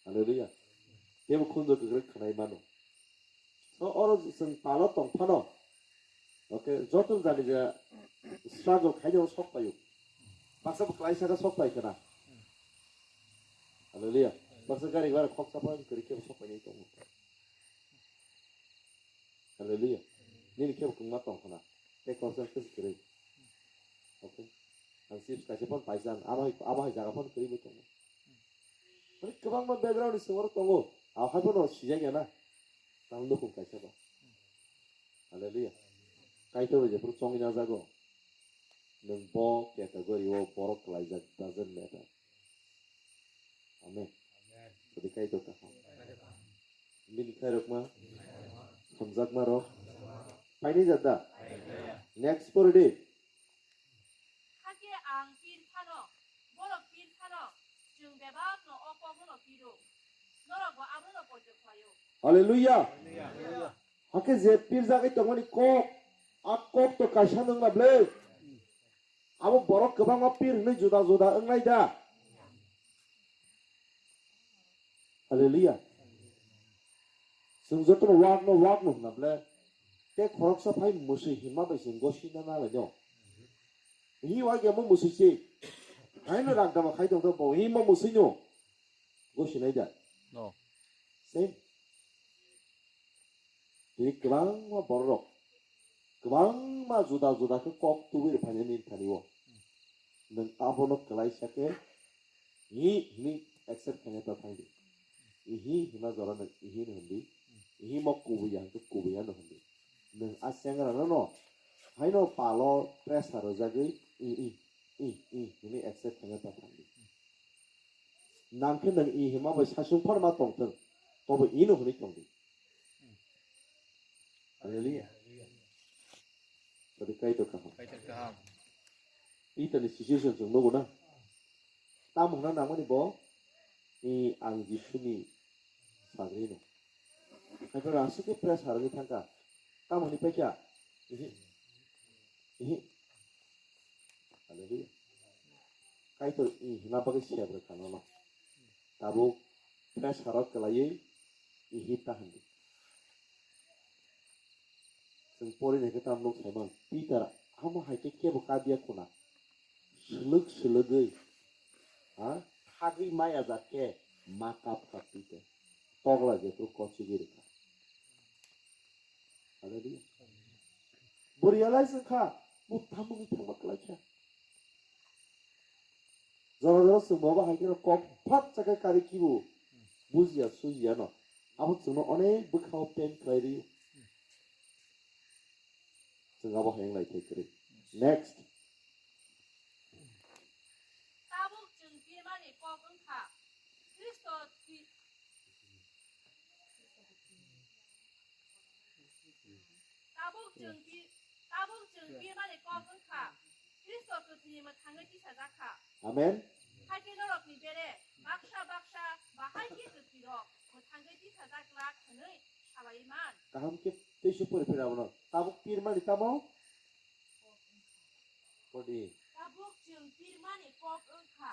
Hallelujah. Tebo khunjo kwkrwi khwnai mano. So oro chwng palo tong phano. Okay, joto jani je struggle khaina sok paio. Baksa bo klaisa khe sok pai khna. Hallelujah. Baksa gari gora khoksa phano kwrwi khe sok pai nai tongo. Hallelujah. Nini khe kwngma tong khna. Tei khoroksa khe kwrwi. Okay. Ang chips kaisa phano paisa ang. Abo hai, abo hai jaga phano kwrwi bai tongo. Mane kwbangma background ni songwaro tongo. Abo hai phano sijak ya na. Tang nukhung kaisa ba. Hallelujah. Kaitor bai jephuru chongwi na jago. Nwng bo category o borok klaijak doesn't matter. Amen. Jadi Kaitor kaham. Bini khairokma hamjakma rok. Paini jada. Next pore di. Hakhe ang pir phano, borok pir phano, chwng bebakno o kokno piro. Norokbo abono poito khlaio. Hallelujah. Hakhe je pirjagwi tongmani kok, a kok to kaisa nwng na ble. Abo borok kwbangma pir hwnwi juda juda wngnai da. Hallelujah. Chwng jotono wak no wak no hwna ble. Tei khoroksa phai mwswi himma bai chwng gosina na lai no. Hi wak ya mo mwswi se. Haino rang dama khai tong bo hi mo mwswi no. Gosi nai da? No. Same. Tini kwbangma borok, kwbangma juda juda khe kok tubui rwphainai nini thani o. Nwng abono kwlaisa khe hi hwnwi accept khaina ta thang di. Ihi hwnna jora nwng ihi no hwn di. Ihi mo kubui ya hwnkhe kubui ya no hwn di. Nwng a chengra no no haino palo pressure rwjagwi i i i i hwnwi accept khaina ta thang di. Nang khe nwng i hima bai sasung phar ma tong thung, tobo i no hwnwi tong di. Hallelujah. Tadi Kaitor kaham. Kaitor kaham. Peter ni situation chwng nugo na. Tamo hwnna nangmani bo, i ang Jisuni sagri no. Kaitor aswk khe press harwi thangkha. Tamo hwnwi paikha. Ihi. Ihi. Hallelujah. Kaitor i hwnna bagwi sebra kha nono. Tabuk press harok kwlaiwi ihi ta hwn di. Chwng pori naikhe tamo nuk saiman Peter amo hai khe kebo kabiya khuna. Swlwk swlwgwi ha thagwi maya jak khe ma kap kap Peter. Tokla jephru kochigwi rwkha. Hallelujah. Bo realize wngkha, bo tamungni thangma kwlaikha. Jora jora chwng bo hai kheno kok phat chakhe kari kibo bujiya sujiya no. Abo chwngno onek bwkhao pain khlai rio. Chwng abo hai wng lai thai kwrwi. Next. Tabuk chwng pirmani kok wngkha, Khristo thwi-, tabuk chwng pi-, tabuk chwng pirmani kok wngkha, Khristo kwthwini mwthangwi tisajak kha. Amen. Hakhe norokni bere baksa baksa bahai khe kwthwirok mwthangwi tisajak glak hwnwi salaiwi man. Kaham khe tei se pori phira bono. Tabuk pirmani tamo? Podi. Tabuk chwng pirmani kok wngkha,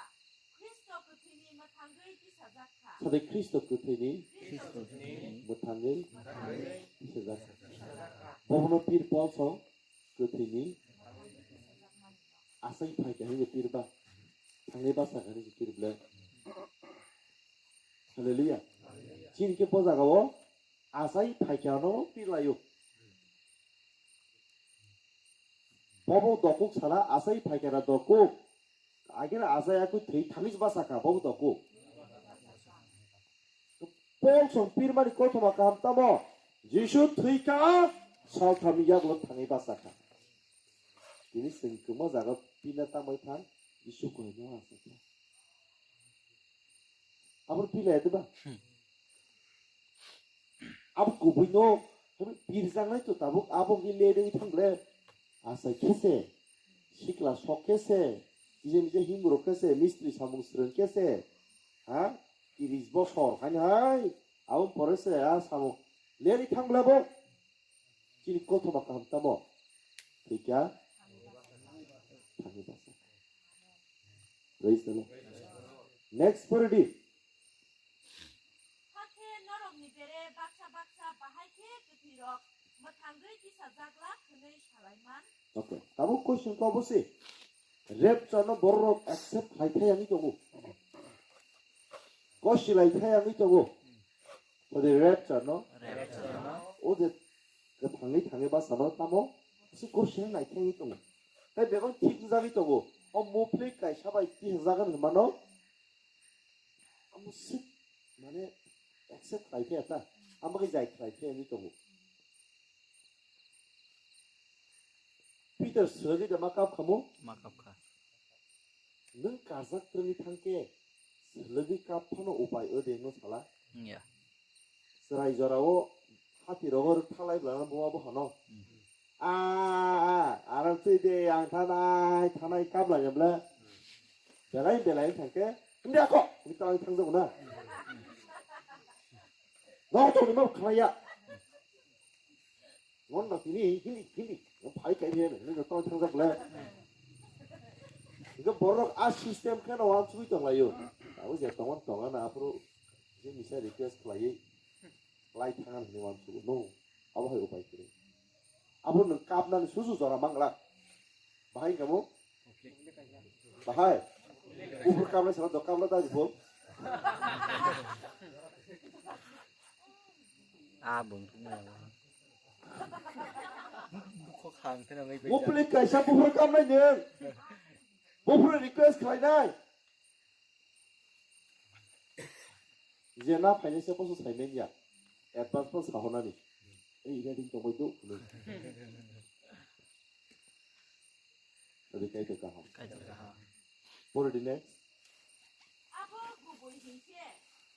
Khristo kwthwini mwthangwi tisajak kha. Sade Khristo kwthwini Khristo kwthwini mwthangwi mwthangwi tisajak kha. Bobono pir Paul song kwthwini asai phaikha hwnwi pir ba. Thangwi basa kha hwnwi pir ble. Hallelujah. Chini khe bo jagao asai phaikha no pir laio. Bobo dokuk sala asai phaikha na dokuk. Agena asai aku thwi thangwi basa kha bobo dokuk. Paul song pirmani kothoma kaham tamo? Jisu thwi kha, saltham yagulo thangwi basa kha. Tini chwng kwma jaga pina tamwi thang, Jisu koino asai kha. Abo pila ya diba? Abo kubui no, pirjang nai to tabuk abo ki le dei thang le. Asai khe se, sikla sok khe se, kije mije himrok khe se, mistri samung srwng khe se, ha? Tiris bosor haino hai, abo pore se a samung leri thang bla bo. Chini kothoma kaham tamo? Thikya? Thangwi basa. Praise the Lord. Next pore di. Hakhe norokni bere baksa baksa bahai khe kwthwirok mwthangwi tisajak glak hwnwi salaiman. Okay. Tabuk question ko bo se. Rapture no borok accept khai thai ani tongo. Gosi lai thai ani tongo. Todi rapture no? Rapture no? O je thangwi thangwi basa no tamo? Se gosi nai thai ani tongo. Tai bebang thik jagwi tongo. O mupli kaisa bai tisa jagan hwnmano. Amo sik mane accept khlai khe ta, amo khe jai khlai khe wngwi tongo. Peter swrwngwi da ma kap khamo? Ma kap kha. Nwng karjak twrwngwi thang khe swrwngwi kap phano upai o de wngno sala? Wngya. Chwrai jorao hati rogo rwk thalai bwlano buma bo hano. A, a, arang twi de ang thanai, thanai kap lai bwle. Belai, belai thang khe, hindi ako, hindi ako ang thang jago na. No, to ni ma khlai ya. Ngon na tini, hindi, hindi. Ngon phai kai ni, hindi to thang jago le. Hingke borok a system khe no wan chui tong laio. Abo je tongon tonga na aphuru je misa request khlai. Lai thangan hwnwi uansukgo, no, abo hai upai kwrwi. Abo nwng kapnani susu jora mangla. Bahai wngkha bo? Bahai? Buphuru kapnai salo do kapla da bo? Ah, bung. Bukho khang thena ngai. Mupli kaisa buphuru kamnai neng. Buphuru request khlainai. Je na phainai se poso saimen ya. Advance poso sahonani. Ei, ina ding tongbai do. Adi kaitor kaham. Kaitor kaham. Pore di next. Abo kubui hinkhe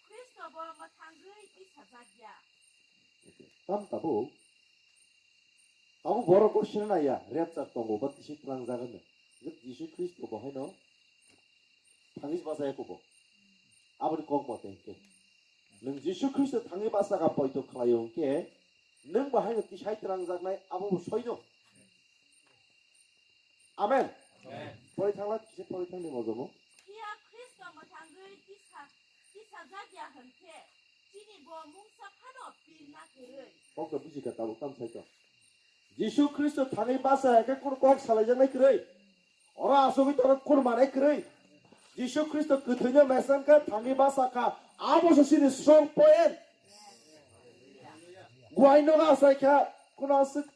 Khristo bo mwthangwi tisajak ya. Tam tabuk. Abo borok bo sina ya, rapture tongo ba tisi twlang jagan no. Jisu Khristo bo haino thangwi basa ya kubo. Aboni kok mote hinkhe. Nwng Jisu Khristo thangwi basa ka poito khlaio hinkhe. Nwng bo haino tisai twlangjaknai abo bo soino. Amen. Amen. Pori thangla kisa pori thangni mojomo. Phiya Khristo mwthangwi tisa, tisajakya hwnkhe chini bo mungsa phano pirna kwrwi. Kokto bujikha tabuk tam saito. Jisu Khristo thangwi basa khe kunu kok salaijaknai kwrwi. Oro asugwi toro kunu manai kwrwi. Jisu Khristo kwthwino mesan khe thangwi basa kha. Abo se chini strong point. Guai nogo asai kha kunu aswk.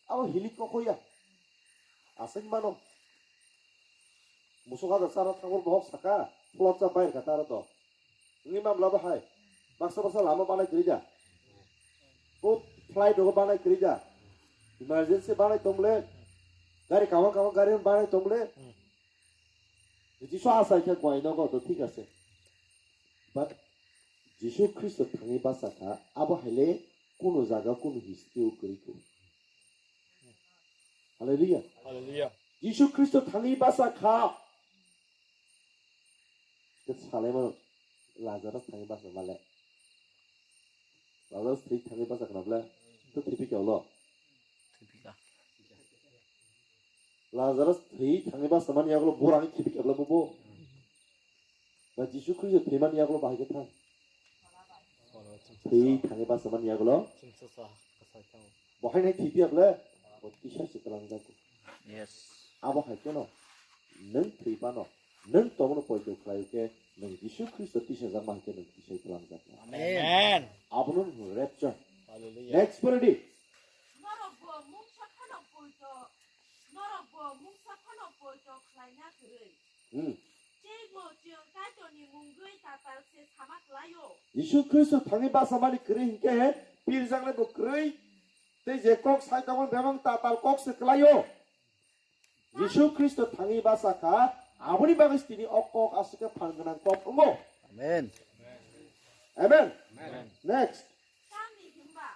Abo hilik kokhoya. Aswk mano. Musuk hajar chara thangor bohok saka, plot cha bayar kha taro to. Wngwi mamla bo hai. Baksa baksa lama banai kwrwi da. Bo flight rogo banai kwrwi da. Emergency banai tongle. Gari kama kama gari banai tongle. Jisu asai kha guai nogo to thik ase. But Jisu Khristo thangwi basa kha, abo haile kunu jaga kunu history o kwrwi kho. Hallelujah. Hallelujah. Jisu Khristo thangwi basa kha. Khe salaimano Lazarus thangwi basa male. Lazarus thwi thangwi basa khna bwle. To thwi phikya ulo. Thwi phikya. Lazarus thwi thangwi basa mani yagulo borani thwi phikya bwle bo bo. Ba Jisu Khristo thwi mani yagulo bahai khe thang. Thwi thangwi basa mani yagulo. Bahai nai thwi phikya bwle. Bo tisa se twlang jago. Yes. Abo hai kheno. Nwng thwi phano. Nwng tongmano poito khlai khe, nwng Jisu Khristo tisajakma hai khe nwng tisai twlangjak. Amen. Abono nwng rapture. Hallelujah. Next pore di. Norok bo mungsa phano poito, norok bo mungsa phano poito khlaina kwrwi. Hmm. Teibo chwng Kaitorni mungwi tatal se sama klaio. Jisu Khristo thangwi basa mani kwrwi hinkhe, pirjaknai bo kwrwi, tei je kok sai tongmani bebak tatal kok se klaio. Jisu Khristo thangwi basa kha, aboni bagwi tini o kok aswk khe phan gwnang kok wngo. Amen. Amen. Amen. Next. Tamni hwnba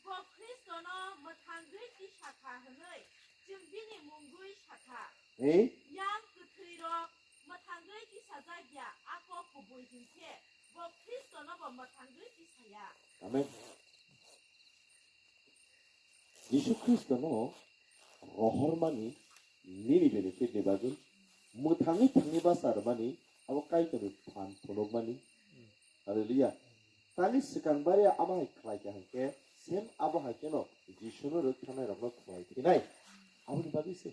bo Khristono mwthangwi tisa kha hwnwi chwng bini mungwi sa kha. Eh? Yang kwthwirok mwthangwi tisajak ya, a kok kubui hinkhe bo Khristono bo mwthangwi tisa ya. Amen. Jisu Khristono rohormani nini benefit ni bagwi mwthangwi thangwi basa rwmani abo Kaitorni phan phunukmani. Hallelujah. Tani swkang baria abo hai khlai kha hinkhe same abo hai kheno Jisuno rwktharnai rokno khlai phinai. Aboni bagwi se.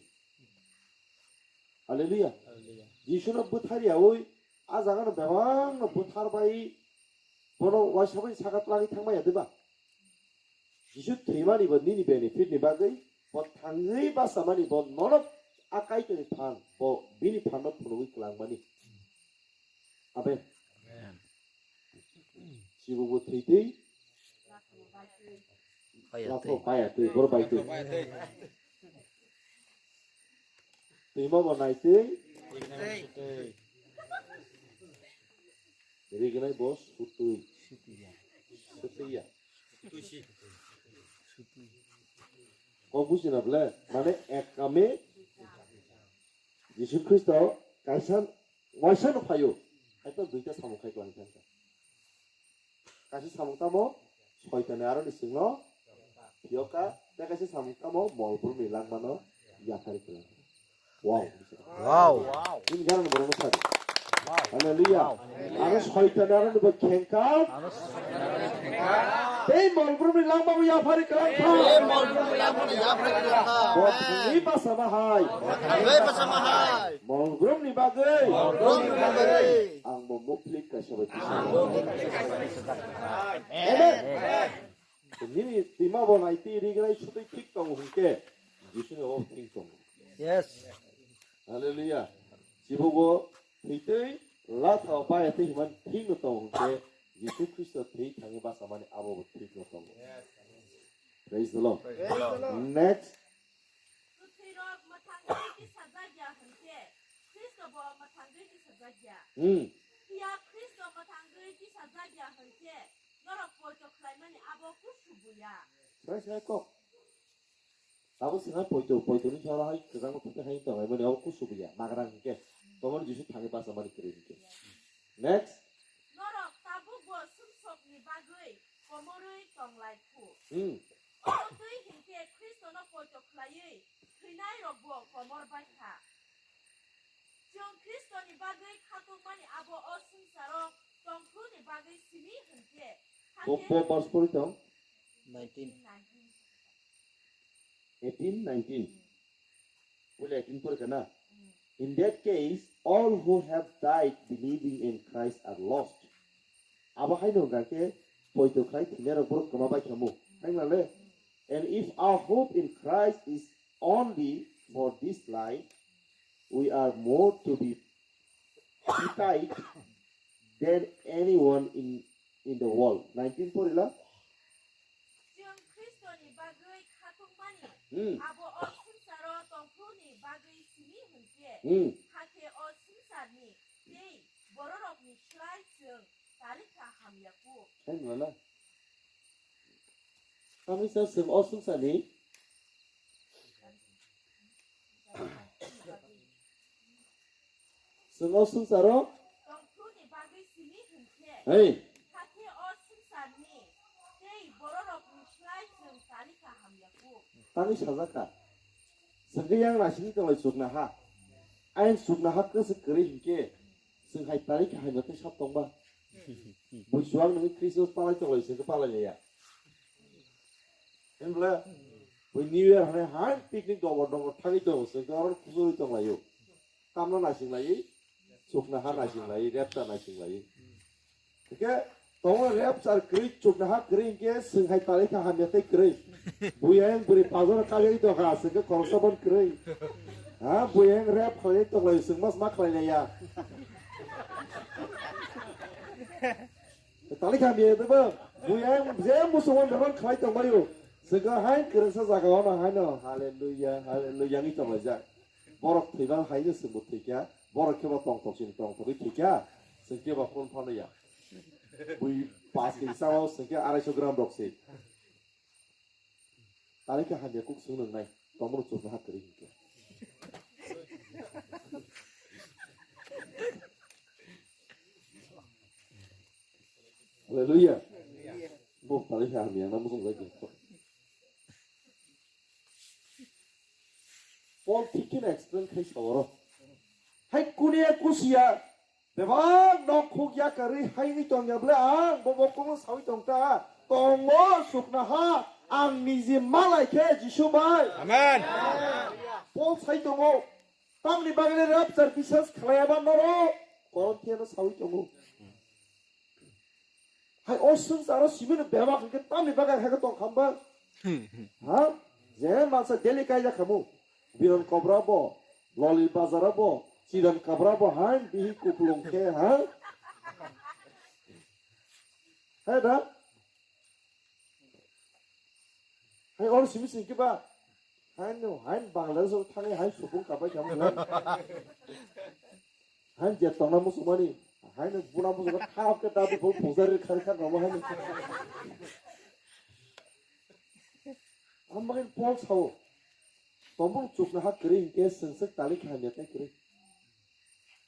Hallelujah. Hallelujah. Jisuno bwthar yaui a jagano bebakno bwthar bai bono waisa bai saka twlangwi thangmaya diba? Jisu thwimani bo nini benefit ni bagwi, bo thangwi basamani bo nono a Kaitorni phan, bo bini phanno phunugwi kwlangmani. Amen. Amen. Sibo bo thwi twi. Paya twi. Lato paya twi, boro bai twi. Twima bo nai twi. Rignai bo sutwi. Sutwi ya. Kok buji na bwle, mane ek kame Jisu Khristo kaisa waisa no phaio. Hai to duita samung khai kwlai thangkha. Kaisa samung tamo soitani aroni singno phiyoka, tei kaisa samung tamo molbrumni langmano yaphari kwlai. Wow. Wow. Ini ganang borokno sadi. Hallelujah. Aro soitani aroni bo khengkha. Tei molbrumni langmano yaphari kwlai kha. Bo thangwi basa bahai. Molbrumni bagwi. Ang bo Muplik kaisa bai kisa. Amen. Nini tima bo nai ti ri grai sutwi thik tongo hwnkhe Jisuni obo thik tongo. Yes. Hallelujah. Chibugo thwitwi latha o bai twi himan thik no tongo hwnkhe Jisu Khristo thwi thangwi bachamani abo bo thik no tongo. Praise the Lord. Praise the Lord. Next. Kwthwirok mwthangwi tisajak ya hwnkhe, Khristo bo mwthangwi tisajak ya. Hmm. Phiya Khristo mwthangwi tisajak ya hwnkhe, norok poito khlaimani abo kusu buya. Sai sai kok. Abo swngnai poito, poito ni salo hai kwchangma thupui hai tong laimani abo kusu buya. Magrang hwnkhe, tomoni Jisu thangwi bachamani kwrwi hwnkhe. Next. Norok tabukbo sumsokni bagwi komorwi tong lai kho. Hmm. Omo twi hinkhe Khristono poito khlaiwi thwinairokbo komor bai kha. Chwng Khristoni bagwi khatungmani abo o swngcharo tongphuruni bagwi simi hinkhe. Bo, bo verse pori tong. Nineteen. Eighteen, nineteen. Pule eighteen pore kana? In that case, all who have died believing in Christ are lost. Abo haino hwnkha khe poito khlai thwinairok borok kwma bai khamu. Hai na le? And if our hope in Christ is only for this life, we are more to be pitied than anyone in, in the world. Nineteen pore la? Chwng Khristoni bagwi khatungmani, hmm, abo o swngcharo tongphuruni bagwi simi hwnkhe, hmm, hakhe o swngcharni tei bororokni slai chwng talikha hamya kuk. Hai nung na? Tamisa chwng o swngcharni Chwng o swngcharo. Tongphuruni bagwi simi hwnkhe. Hey. Hakhe o swngcharni tei bororokni slai chwng talikha hamya kuk. Tani sajak kha. Chwng khe yang naisingwi tonglai chukna ha. Ayang chukna ha kwswk kwrwi hinkhe chwng hai talikha hamya tei sap tongba. Buisuang nungwi Christmas palai tonglai chwng khe palai laiya. Hwnbwle bui New Year hwnwi hai picnic dongor dongor thangwi tongo, chwng khe oro kuchugwi tonglaio. Tamno naising laiwi, chukna ha naising laiwi, rapture naising laiwi. Hwnkhe tongo rapture kwrwi, chukna ha kwrwi hwnkhe chwng hai talikha hamya tei kwrwi. Bui ayang bwrwi pajaro kaiyagwi tongkha, chwng khe khoroksa bon kwrwi. Ha, bui ayang rap khlainai tonglaio, chwng mas ma khlailaiya. Talikha hamya tei bo, bui ayang je musulman bebak khlai tongbaio. Chwng khe hai kwrwngsa jaga ono haino, hallelujah, hallelujah wngwi tonglaijak. Borok thwiba haino chwngbo thwikha, borok khe bo tongthok chini tongthogwi thwikha, chwng khe bo phone phano ya. Bui paanch kg chao chwng khe arai so gram rok se. Tari khe hamya kuk swng nwngnai, tongmoro chukna ha kwrwi hinkhe. Hallelujah. Bo tari khe hamya na muchung jai khe. Paul thik kheno explain khai sa oro. Hai kunia kusia bebak nok khuk yakarwi hai wngwi tongya bwle ang bo bokhokno sawi tongta. Tongo suknaha ang niji malai khe Jisu bai. Amen. Paul sai tongo. Tamni bagwi rapture biswas khlaiya ba norok Korinthiyano sawi tongo. Hai o swngcharo simi no bebak hwnkhe tamni bagwi hai khe tong khamba? Ha? Je mansa daily kaijak khamu. Biron kobra bo, Loli bazar bo, Chidan kabra bo hai bihi kuplung khe ha? Hai da? Hai or simi sing kiba? Hai no, hai Bangladesh o thangwi hai supung kabai khamu. Hai je tongna muchungmani, hai no buna muchungma thap khe dabi bo pujari khari kha nomo hai no. Ambai Paul sao, tomung chukna ha kwrwi hinkhe swngchwk tali kha hamya tei kwrwi.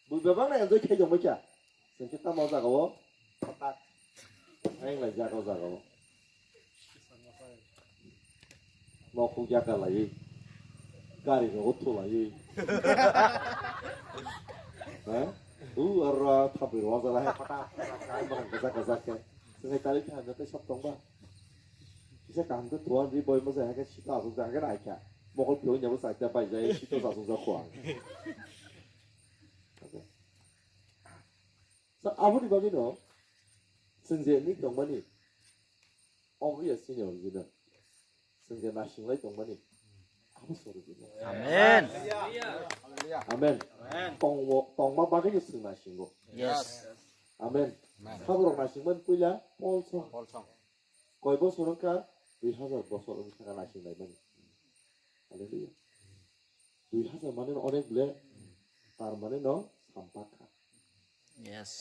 Bui bebak no enjoy khai tongbai kha. Chwng khe tamo jaga o phatak. Ang lai jaga o jaga o. Nok huk yaka laiwi. Gari rogo thulaiwi. Ha? U arra thabwi rogo jala hai phatak phatak hai mahang kajak kajak khe. Chwng hai tali kha hamya tei sab tongba. Kisa kaham khe thuan ri boi masa hai khe sita asuk jak hai khe nai kha. Mokol phiyok nyabo chai ta bai jai sita asuk jak kho ang. So, aboni bagwino chwng je wngwi tongmani, obo ya sini original. Chwng je nasinglai tongmani, abo se original. Amen. Amen. Tongmo, tongma bagwino chwng nasingo. Yes. Amen. Amen. Saborok nasingmani puila Paul song. Paul song. Koi bosor wngkha? Dui hazar bosor wngkha nasinglaimani. Hallelujah. Dui hazar mane no onek le, tar mane no sampak kha. Yes.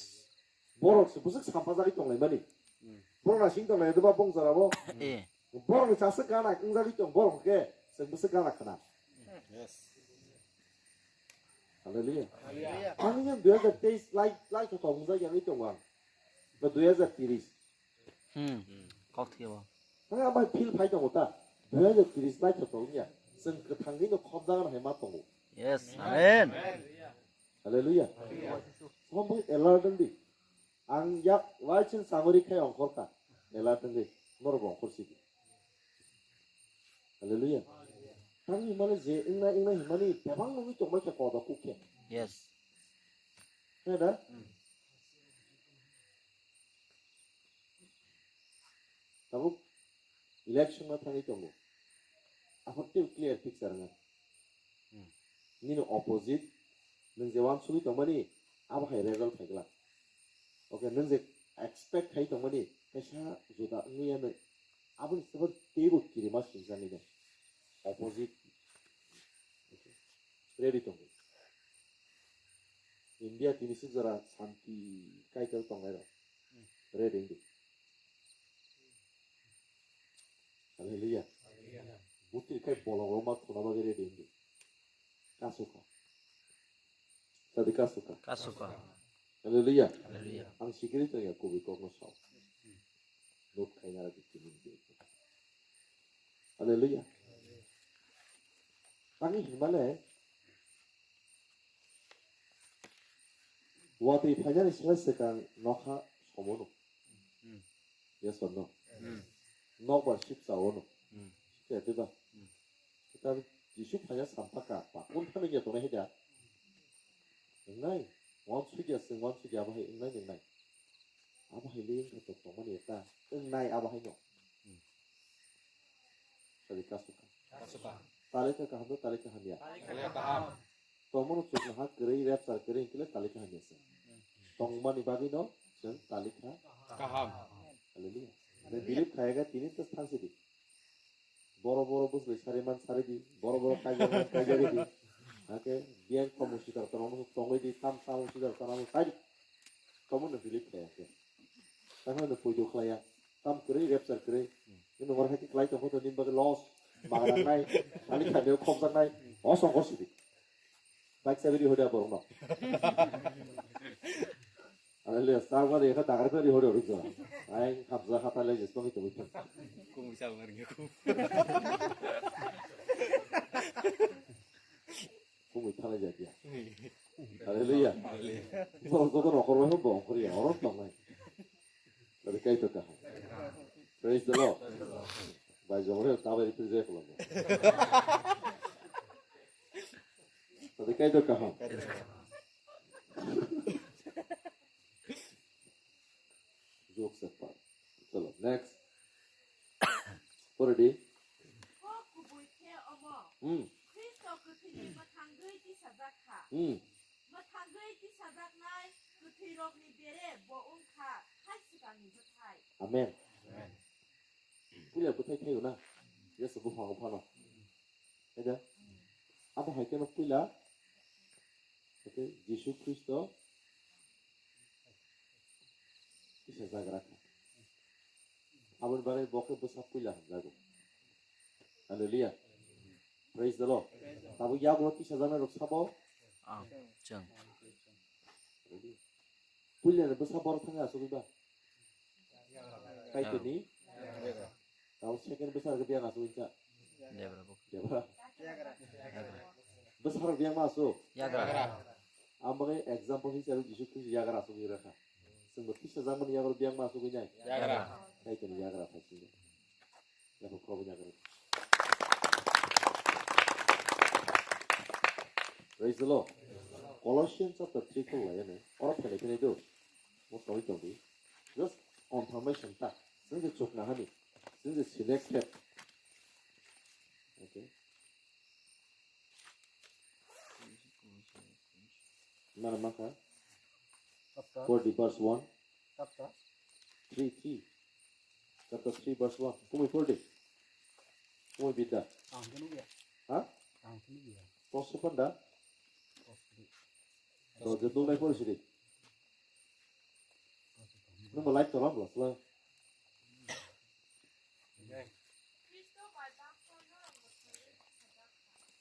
Borok se bwswk sampajagwi tonglaimani. Hmm. Borok nasing tonglai doba bong jora bo. Eh. Borok ni chaswk gana wngjagwi tong, borok ke se bwswk gana khna. Yes. Hallelujah. Hallelujah. Ani yang dui hazar teis lai, lai kha tong jak yang itong ang. Ba dui hazar tiris. Hmm. Kok thia bo. Ang abai feel phai tongo ta. Dui hazar tiris lai kha tong ya. Seng kethang ni no khop jagan hai ma tongo. Yes. Amen. Hallelujah. Hallelujah. Somebody alert di. Ang yak waiching sangori khai ongkhor kha. Ela tengri. Norok ongkhor sidi. Hallelujah. Tang himani je ingna ingna himani bebang nungwi tongbai kha koda kuk khe. Yes. Khe da? Tabuk election no thangwi tongo. Aphor tei clear picture wngkha. Hmm. Nini opposite, nwng je uansugwi tongmani, abo hai result phai glak. Okay, nwng je expect khai tongmani, kaisa juda wngwi ya nwng, aboni sabo teibo kirima swijagwi no. Opposite. Okay. Ready tongo. India tini suk jora santi kaitor tongnai rok. Ready wngdi. Hallelujah. Butir khai bolong rok ma thuna bagwi ready wngdi. Kasukha. Sadi kasukha. Kasukha. Hallelujah. Hallelujah. Ang sikiri tong ya kubui kok no sao. Not khai nara di tini di. Hallelujah. Tangwi hinmale watwi phainani slai swkang nokha somono. Hmm. Yes or no? Hmm. Nokbar sip chaono. Hmm. Sip chaya twiba. Hmm. Kita Jisu phaina sampaka pakun thani ya tongnai haida. Wngnai, wan sugya sing wan sugya abo hai wngnai wngnai. Abo hai le wngkha to tongmani eta wngnai abo hai no. Hmm. Sadi kasuka. Kasuka. Talika kaham no talika hamya. Talika kaham. Tongmano chukno ha kwrwi rapture kwrwi hwnkhe talika hamya se. Tongmani bagwi no chwng talika kaham. Hallelujah. Nwng believe khayakha tini to thangsidi. Boro boro bwswlwi sari man sari di, boro boro kaijak man kaijak di. Hake biyang komo sidar tono tongwi di, tam tamo sidar tono sai di. Tomo no believe khayakhe. Tamo no puido khlaiya. Tam kwrwi rapture kwrwi. Nini ngor hake klai tongkho to nini bagwi loss. Maga nangnai. Ani khamio khokjaknai. O songkho sidi. Bike sabi di hoda borok no. Hallelujah. Star wari ekha dagar pe di hoda rukjo. Ai khamja hata le jes tongwi tongwi. Kung bisa ngar ngi ku. Kung wi thala ja dia. Hallelujah. Hallelujah. Borok joto nokhor bai bo ongkhor ya. Oro tongnai. Tadi kai to kaham. Praise the Lord. Bai jongre tabai ri prijai kolo. Tadi kai to kaham. Jokes apart. Chalo, next. Pore di. Kok kubui khe omo. Hmm. Khristo kwthwini mwthangwi tisajak kha. Hmm. Mwthangwi tisajaknai kwthwirokni bere bo wng kha hai swkangni bwthai. Amen. Amen. Puila bwthai thaio na? Jesu buphango phano. Eda? Abo hai kheno puila, hake Jisu Khristo kisa jagra kha. Aboni bagwi bo khe bwsa puila hamjago. Hallelujah. Praise the Lord. Tabuk yago kisa jagra rok sabo? Ang, chwng. Puila ni bwsa borok thangwi asugwi ba? Kaitorni? Tamo second bwsa rok biyang asugwi cha? Debra bo. Debra. Bwsa rok biyang ma asuk? Yagra. Ang bagwi example hisabe Jisu Khristo yagra asugwi rakha. Chwngbo Khristo jangmani yagra biyang ma asugwi nai? Yagra. Kaitorni yagra phaisingo. Yaphang khoroknwi yagra. Praise the Lord. Colossians chapter three khulai ani. Oro phailai phai nai do. Mo tongwi tongdi. Just confirmation ta. Chwng je chukna hani. Chwng je selected. Okay. Mana maka? Chapter. Forty verse one. Chapter. Three, three. Chapter three verse one. Kumui forty. Kumui bidda. Ang kunu ya. Ha? Ang kunu ya. Kosok panda? Kosok. Do je dong nai pori sidi. Nung bo like tolam bla sla.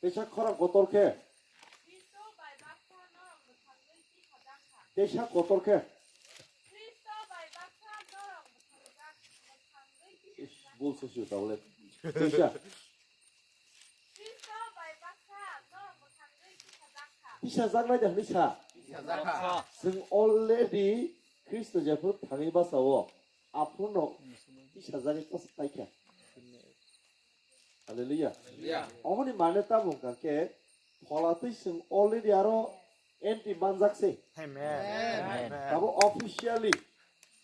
Teisa khorang kotor khe. Teisa kotor khe. Is, bul susu tawle. Teisa. Tisa jaknai de hinwi sa. Chwng already Khristo jephuru thangwi basa o, aphuru no tisa jagwi kosa paikha. Hallelujah. Hallelujah. Oboni mane tamo hwnkha khe phola twi chwng already aro entry manjak se. Amen. Amen. Abo officially.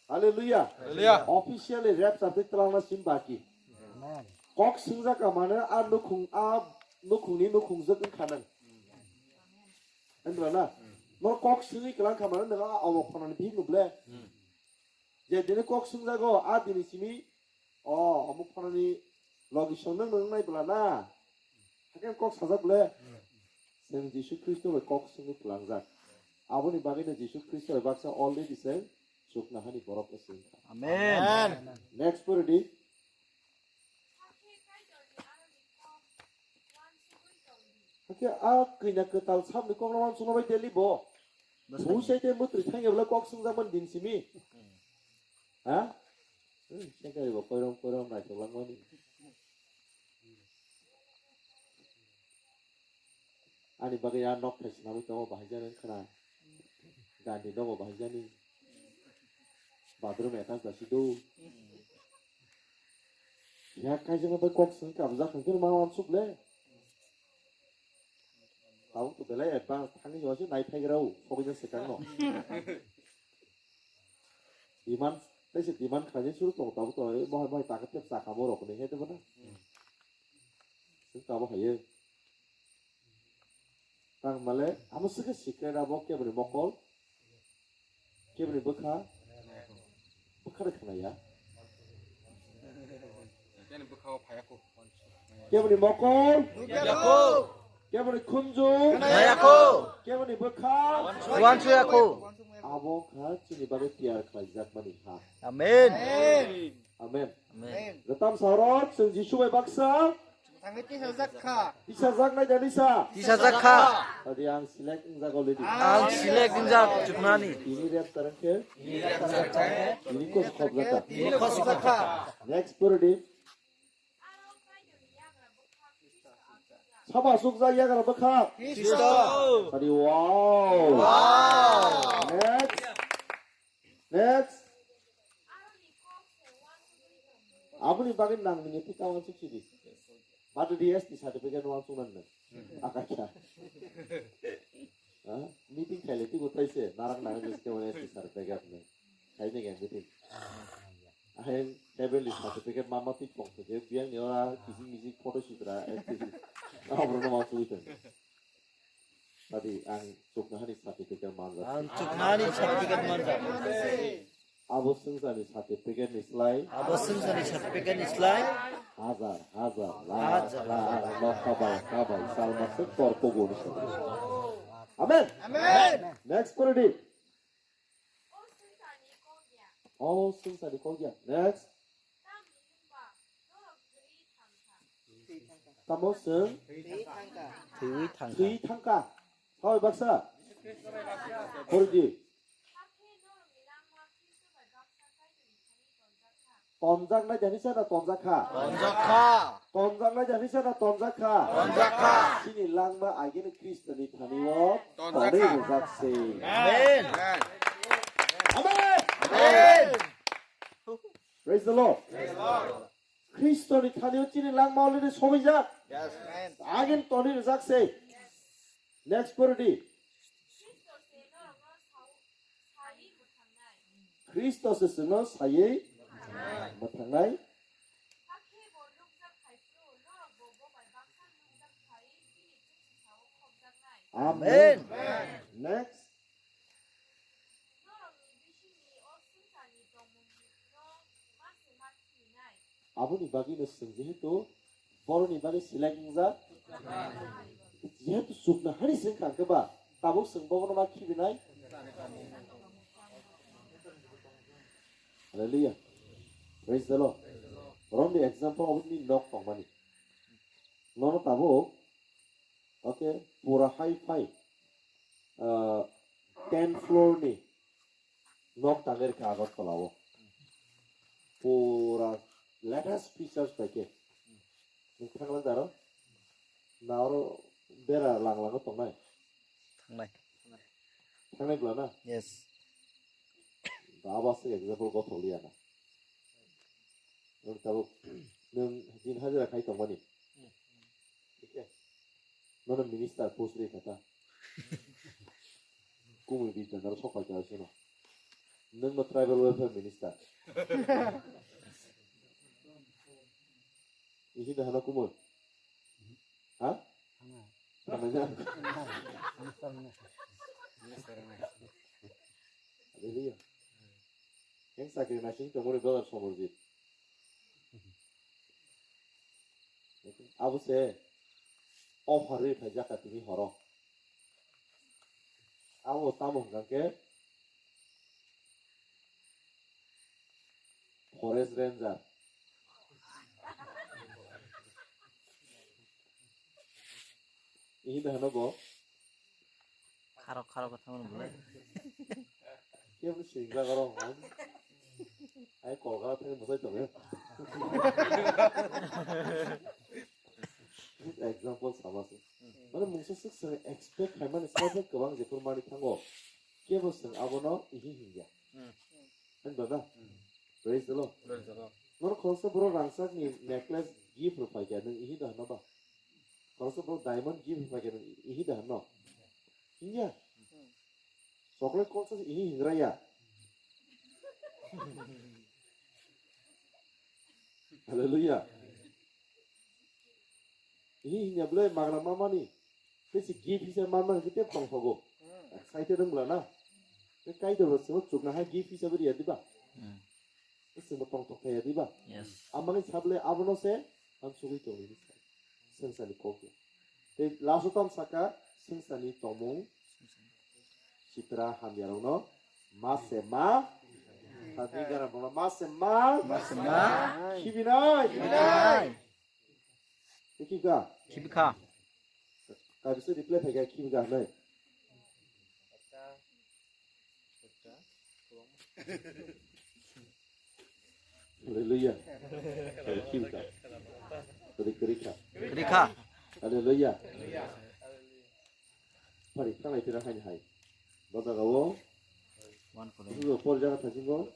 Hallelujah. Hallelujah. Officially rapture twi twlangna sim baki. Amen. Kok swngjak ka mane a nukhung a nukhungni nukhungjak wngkha nang. Wngkha na? Nor kok swngwi kwlang kha mane nang a omo phonani bihik no ble. Je dini kok swngjago a dini simi o omo phonani logi song nang nang nai bla na. Hakhe kok sajak ble. Chwng Jisu Khristo bai kok swngwi kwlangjak. Aboni bagwino Jisu Khristo bai baksa already chwng chukna hani borok se wngkha. Amen. Next pori di. Hakhe a kwina kwtal samni kokno wansukna bai deli bo. Bwsai. Buisai tei mwtwi thangya bwlai kok swngjak mani din simi. Ha? Hmm, sengkari bo koirom koirom naithok langmani. Ani bagwi a nok thai swnamwi tongo bahai jani wngkhana. Gandhi nogo bahai jani. Bathroom attach da si do. Ya kaijak bai kok swng kabjak hwnkhe ma wansuk le. Tabuk to belai advance thangwi jora se nai phaigra o sogwi jak swkang no. Demand, tei se demand khlainai suru tongo tabuk to, mohai mohai taka tep chakamo rok ni he tebo na. Swng tabuk hai. Tang male, amo swkhe secret abo keboni mokol, keboni bwkha, bwkha de khna ya. Keboni bwkha o phayakho. Keboni mokol, nukya kho. Keboni khunju, khna ya kho. Keboni bwkha, wansuk ya kho. Abo kha chini bagwi tiyar khlaijak mani ha. Amen. Amen. Amen. Amen. Gatam saurok, chwng Jisu bai baksa. Thangwi tisajak kha. Tisajak nai da nisa. Tisajak kha. Tadi ang select wngjago lidi. Ang select wngjak chuknani. Ini rep tarang khe. Ini kos khop jata. Ini kos khop jata. Next pori di. Sabo sukjak yagra bwkha. Khristo. Tadi wow. Wow. Next. Next. Aboni bagwi nang nini pita wansuk sidi. Badu di S T certificate wansuk nang nang. Akakya. Ha? Meeting khaile tigo taise narak narak jeske wani S T certificate nang. Khaini ngang meeting. Ahem heavenly certificate mama tik pok tike biang ni ora kising kising photo shoot ra S T. Abro no wansuk tang. Tadi ang chuknahani certificate manjak. Ang chuknahani certificate manjak. Abo swngcharni certificate ni slai. Abo swngcharni certificate ni slai. Hajar, hajar, lakh, hajar, lakh, lakh, lakh, kabai, kabai, salma se torpo goni se. Amen. Amen. Next pori di. O swngcharni kok ya. Next. Tamo chwng thwi thangkha. Thwi thangkha. Sabai baksa. Pori di. Tonjak nai jani sana tonjak kha. Tonjak kha. Tonjak nai jani sana tonjak kha. Tonjak kha. Chini langma agini Khristo ni thani o tonjak kha. Tonwi rwjak se. Amen. Amen. Amen. Praise the Lord. Praise the Lord. Khristo ni thani o chini langma already sobaijak. Yes. Amen. Agin tonwi rwjak se. Next pori di. Khristo se chwngno saywi mwthangnai. Amen. Amen. Next. Aboni bagwino chwng jehetu boroni bagwi select wngjak, jehetu chuknohani chwng kha hwnkhe ba tabuk chwng bobono ma khibinai. Hallelujah. Praise the Lord. Romni example oboni nok tongmani. Nono tabuk, okay, pura high five, ah, ten floor ni nok tangwi rwkha Agartala o. Pura latest features bai khe. Nwng thangla daro? Na oro bera lang lang tongnai? Thangnai. Thangnai bwla na? Yes. Da abo aswk example gothok liya na. Nwng tabuk, nwng din hajira khai tongmani. Thik khe? Nono minister post ri kha ta. Kumui bi tendaro sok pai kha sino. Nwng no tribal welfare minister. Isi da hano kumui. Ha? Hana. Hana ja. Hallelujah. Yang sakri nasing tongori brother Somorjit. Abo se offer ri phaijak ka tini horo. Abo tamo hwnkha khe Forest Ranger. Ini dah hano bo. Kharo kharo kotha mano bole. Kebo singla garo hon. Ai Kolkata thani bosai tongo. Example sama se. Mane mungsa sik sene expect khaimani sai kwbang jephru mani thango. Kebo seng abono ihi hingya. Hwnba na? Praise the Lord. Praise the Lord. Nono khoroksa borok rangchak ni necklace gift rw phaikha, nwng ihi da hwnba? Khoroksa borok diamond gift rw phaikha, nwng ihi da hwnba? Hingya. Chocolate khoroksa se ihi hingra ya. Hallelujah. Ihi hingya bwle magra mamani. Tei se gift hisa manma hingke tei tongthogo. Excited wng bwla na. Tei Kaitor bo chwngno chukna hai gift hisa bo riya diba? Tei chwngbo tongthok thaiya diba? Yes. Amani sabole abono se ang sugui tongwi ni sai. Swngcharni kok ya. Tei last o tamo saka swngcharni tongmung. Sitra hamya rokno ma se ma. Tadni gara rokno ma se ma. Ma se ma. Khibinai. Khibinai. Khibika. Khibika. Kaisa reply phaikha khibika hinwi. Hallelujah. Khibika. Tadi kerika. Kerika. Hallelujah. Pari, tanglai tira haini hai. Bo jaga o. One for all. Bo por jaga thasingo.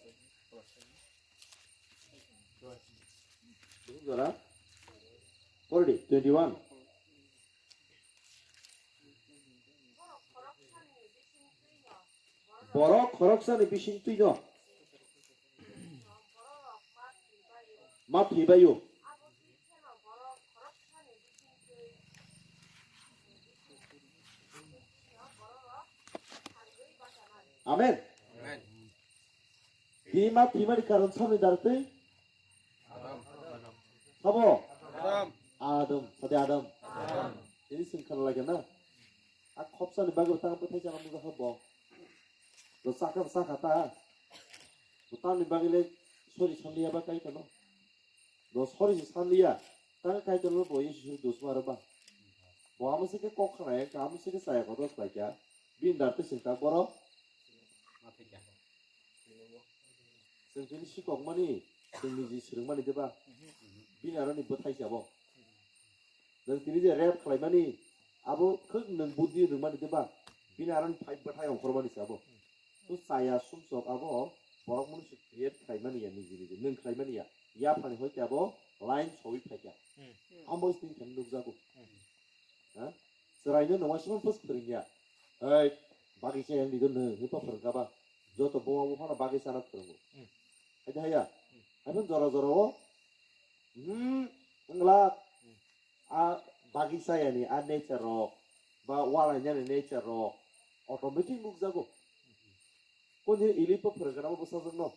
Bo jara. Already twenty-one. Borok khoroksani bising twi no. Ma thwibaio. Amen. Amen. Tini ma thwimani karon samni dar twi? Adam. Sabo? Adam. Adam. Sade Adam. Adam. Tini sing khana lagi na? A khopsani bagwi tang bwthai chana mungkha bo. Bo sakha sakha ta. Bo tamni bagwi le sori sanliya ba kai kano. Bo sori se sanliya. Tang kai kano bo Yesu sori dusma ro ba. Bo amo se ke kok khana ya, amo se ke saya kotor khlai kya. Bin dar te sing ta borok. Chwng tini sikokmani, chwng niji swrwngmani diba? Bini aroni bwthai se abo. Nwng tini je rep khlaimani, abo khwk nwng buddi rwngmani diba? Bini aroni phai bwthai ongkhormani se abo. To chaya sumsok abo borok mwnwi se create khlaimani ya niji niji, nwng khlaimani ya. Yaphani hoi khe abo line sowi phaikha. Amo se tini thani nukjago. Ha? Chwraino nungma sima bwswk phwrwngya. Hei, bagwi se yang dido nung, hwnkhe phwrwngkha ba. Joto buma buphano bagwi chana phwrwngo. Hmm. Hai de haya? Hmm. Hai phano jora jora o, hmm, wngla, hmm, a bagwi chayani a nature rok, ba walainani nature rok automatic nukjago. Koni ili po phwrwngkha nabo bwsajwkno.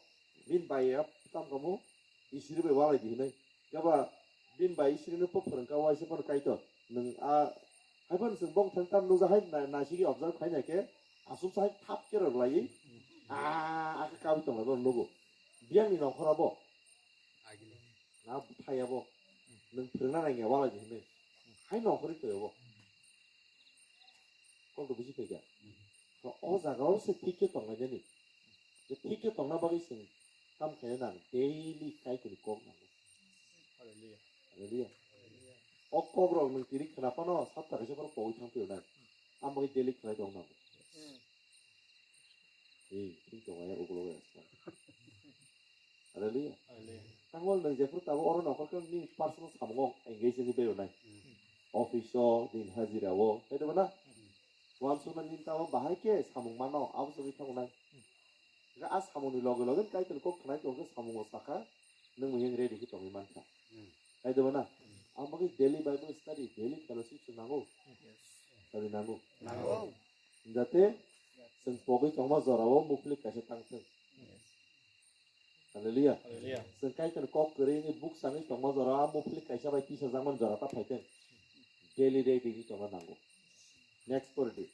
Bini bai ya tam kamo isiri bai walai di hinwi. Yaba bini bai isiri no po phwrwngkha waisa phano Kaitor. Nwng a hai phano chwng bong thang tam nukjak hai na, naisigi observe khaina khe aswk sai thap khe rwk laiwi. A, a khe kawi tongla bo nugo. Biyang ni nongkhor abo. Na thai abo. Nwng phwrwngna nangya walai di hinwi. Hai nongkhorwi twi abo. Kok do bisi phaikha. To o jaga o se thik khe tonglainani. Je thik khe tongna bagwi chwng kam khaina nang daily Kaitorni kok nango. Hallelujah. Hallelujah. O kok rok nwng tini khna phano sapta kaisa phano pogwi thang phiyonai. Ang bagwi daily khlai tong nango. Ei, thik tong ya ukulok ya. Hallelujah. Hallelujah. Tangwal nwng jephru tabuk oro nongkhor khe nini personal samungo engage wngwi bai rwnai. Hmm. Office o, din hajira o, hai de bana? Hmm. Uansukna nini tamo bahai khe samung mano, abo chwngwi thangnai. Hmm. Ga a samungni loge loge Kaitorni kok khnai tongkhe samungo sakha, nwng miheng ready khe tongwi mankha. Hmm. Hai de bana? Hmm. Ang bagwi daily Bible study, daily fellowship se nango. Yes. Study nango. Nango. Jate chwng pogwi tongma jorao muplik kaisa tangthwng. Yes. Hallelujah. Hallelujah. Chwng Kaitorni kok kwrwi wngwi buk changwi tongma jora, a muplik kaisa bai tisajakmani jora ta phaithwng. Daily ready wngwi tongna nango. Next pori di.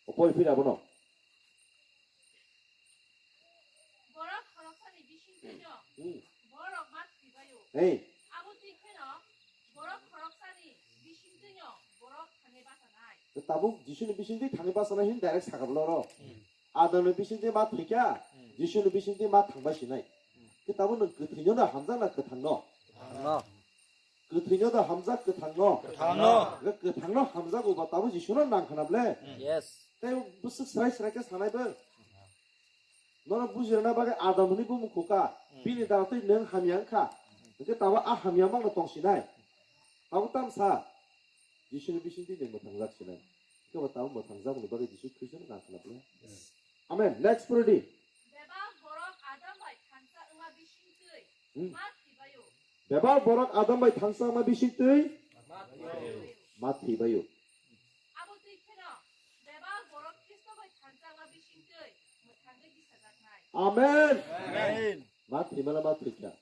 O pori phir abono. Borok khoroksani bisingtwino Hmm. borok ma thwibaio. Hey. Abo twi kheno borok khoroksani bisingtwino borok thangwi bachanai. Tabuk Jisuni bisingtwi thangwi bachanai hin direct sakha bwloro. Hmm. Adamni bisingtwi ma thwikha, Hmm. Jisuni bisingtwi ma thangbai sinai. Hmm. Khe tabuk nwng kwthwino na hamjak na kwthangno? Kwthangno. Kwthwino da hamjak kwthangno? Kwthangno. Ga kwthangno hamjago ba tabuk Jisuno nang khna ble? Yes. Tei bwswk srai srai khe sanai bo. Nono bujirna bagwi Adam hwnwi bumung khuka. Hmm. Bini dara twi nwng hamya wngkha. Hwnkhe tabuk a hamya mangno tong sinai. Tabuk tamo sa. Jisuni bisingtwi nwng mwthangjak sinai. Hwnkhe bo tabuk mwthangjakmani bagwi Jisu Khristono nang khna ble? Yes. Amen. Next pori di. Bebak borok Adam bai thansa wngma bisingtwi Hmm. ma thwibaio. Bebak borok Adam bai thansa wngma bisingtwi Ma thwibaio. ma thwibaio. Abo twi kheno bebak borok Khristo bai thansa wngma bisingtwi mwthangwi tisajaknai. Amen. Amen. Ma thwimala ma thwikha.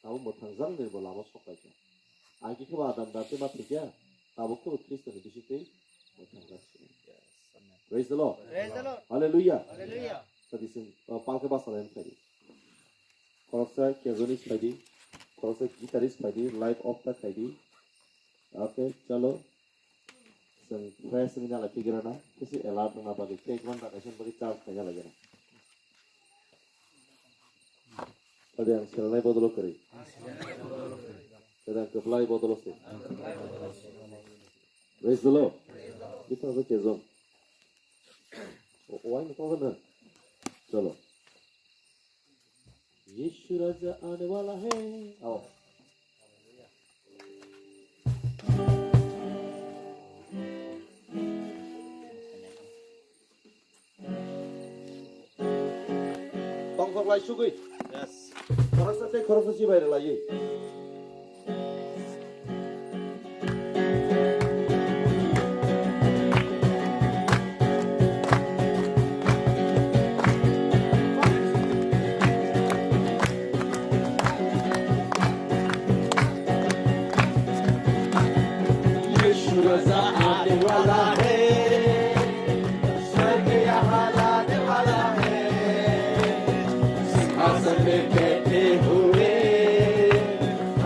Tabuk mwthangjak nirbo lama sok paikha. Agi khe bo Adam date ma thwikha, tabuk khe bo Khristo ni bisingtwi mwthangjak se. Yes, amen. Praise the Lord. Praise the Lord. Hallelujah. Hallelujah. Sadi sing, uh, palke basa lai phai di. Khoroksa kejoni phai di. Khoroksa guitarist phai di. Live off ta khai di. Okay, chalo. Chwng fresh wngna lai phigirana, kisi alert wngna bagwi, tei ekman da kaisa bagwi charge khaina lai gana. Tadi ang selnai bodolo kwrwi. Tadi ang kwplai bodolo se. Praise the Lord. Kita sa kezom. O, o, why not? Chalo. Yeshu Raja aane wala hai. Ao. Tongthok lai sugwi. Yes. Khoroksa tei khoroksa chibai rwlaiwi. यीशु रजा आने वाला है, स्वर्ग यहाँ लाने वाला है, सिंहासन में बैठे हुए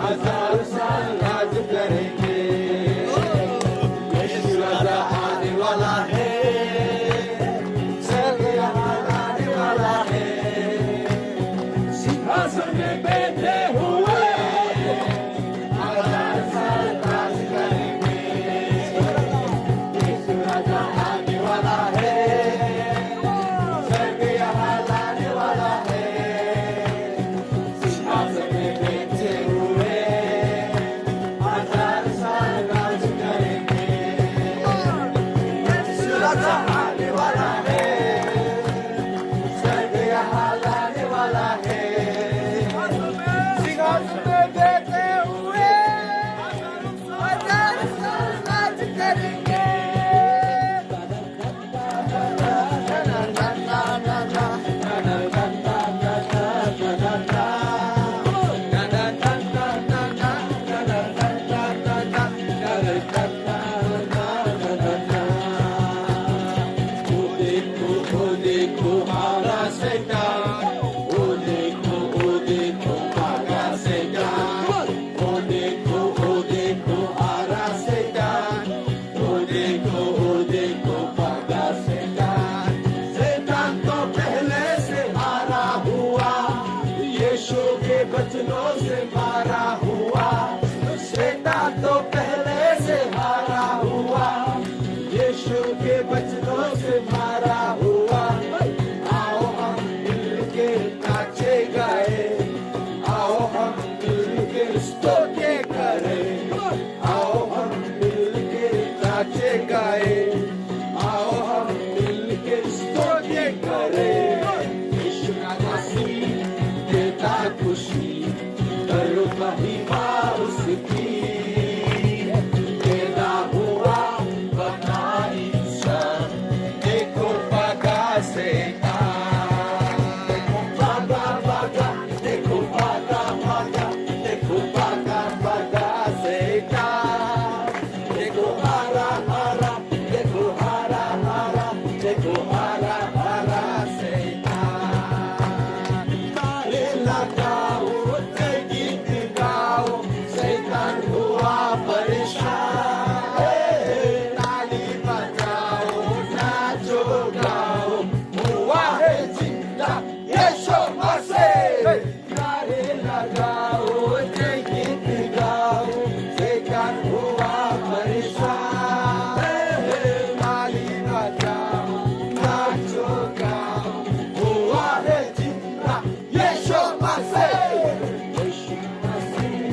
हजारों साल राज करेंगे। यीशु राजा आने वाला है, स्वर्ग यहाँ लाने वाला है। सिंहासन में बैठे हुए हजार साल राज करेंगे। यीशु राजा आने वाला है, स्वर्ग यहाँ लाने वाला है। गाओ, जय गीत गाओ, शैतान हुआ परेशान। ताली बजाओ, नाचो गाओ, हुआ है जिंदा यीशु मसीह। नारे लगाओ, जय गीत गाओ, शैतान हुआ परेशान। ताली बजाओ, नाचो गाओ, हुआ है जिंदा यीशु मसीह। यीशु मसीह,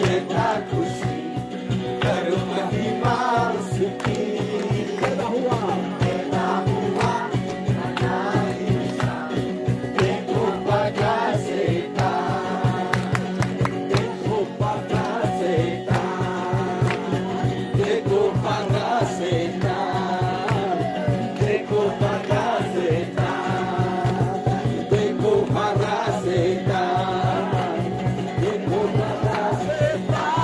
ये था खुशी, करो महिमा उसकी। पैदा हुआ, पैदा हुआ, नया इंसान, देखो भागा शैतान, देखो भागा शैतान, देखो भागा शैतान, देखो भागा शैतान, देखो भागा शैतान, देखो भागा शैतान।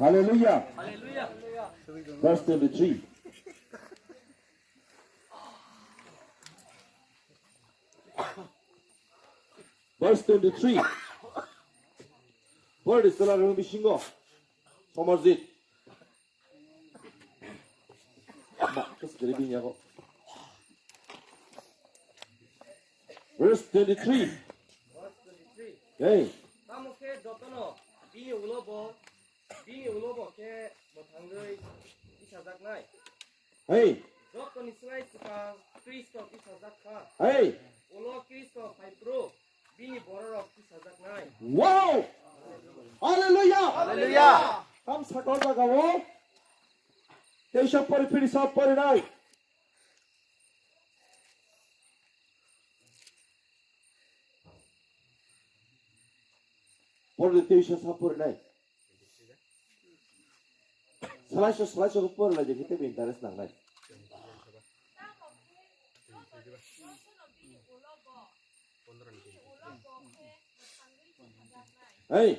Hallelujah. Verse twenty-three. Verse twenty-three. Verse twenty-three. Somarjit. Ma, terus dari bini aku. Verse twenty-three. Hey. Tamo khe jotono bini ulo bo, bini ulo bo khe mwthangwi tisajaknai. Hey. Jotoni swlai swkang Khristo tisajak kha. Hey. Ulo Khristo phai phuru bini bororok tisajaknai. Wow! Hallelujah! Hallelujah! Tam sakol jagao. Teisa pori phiri sa pori nai. Pori teisa sa pori nai. Salai so, salai so pori lai jekhe tei interest nang nai. Hey,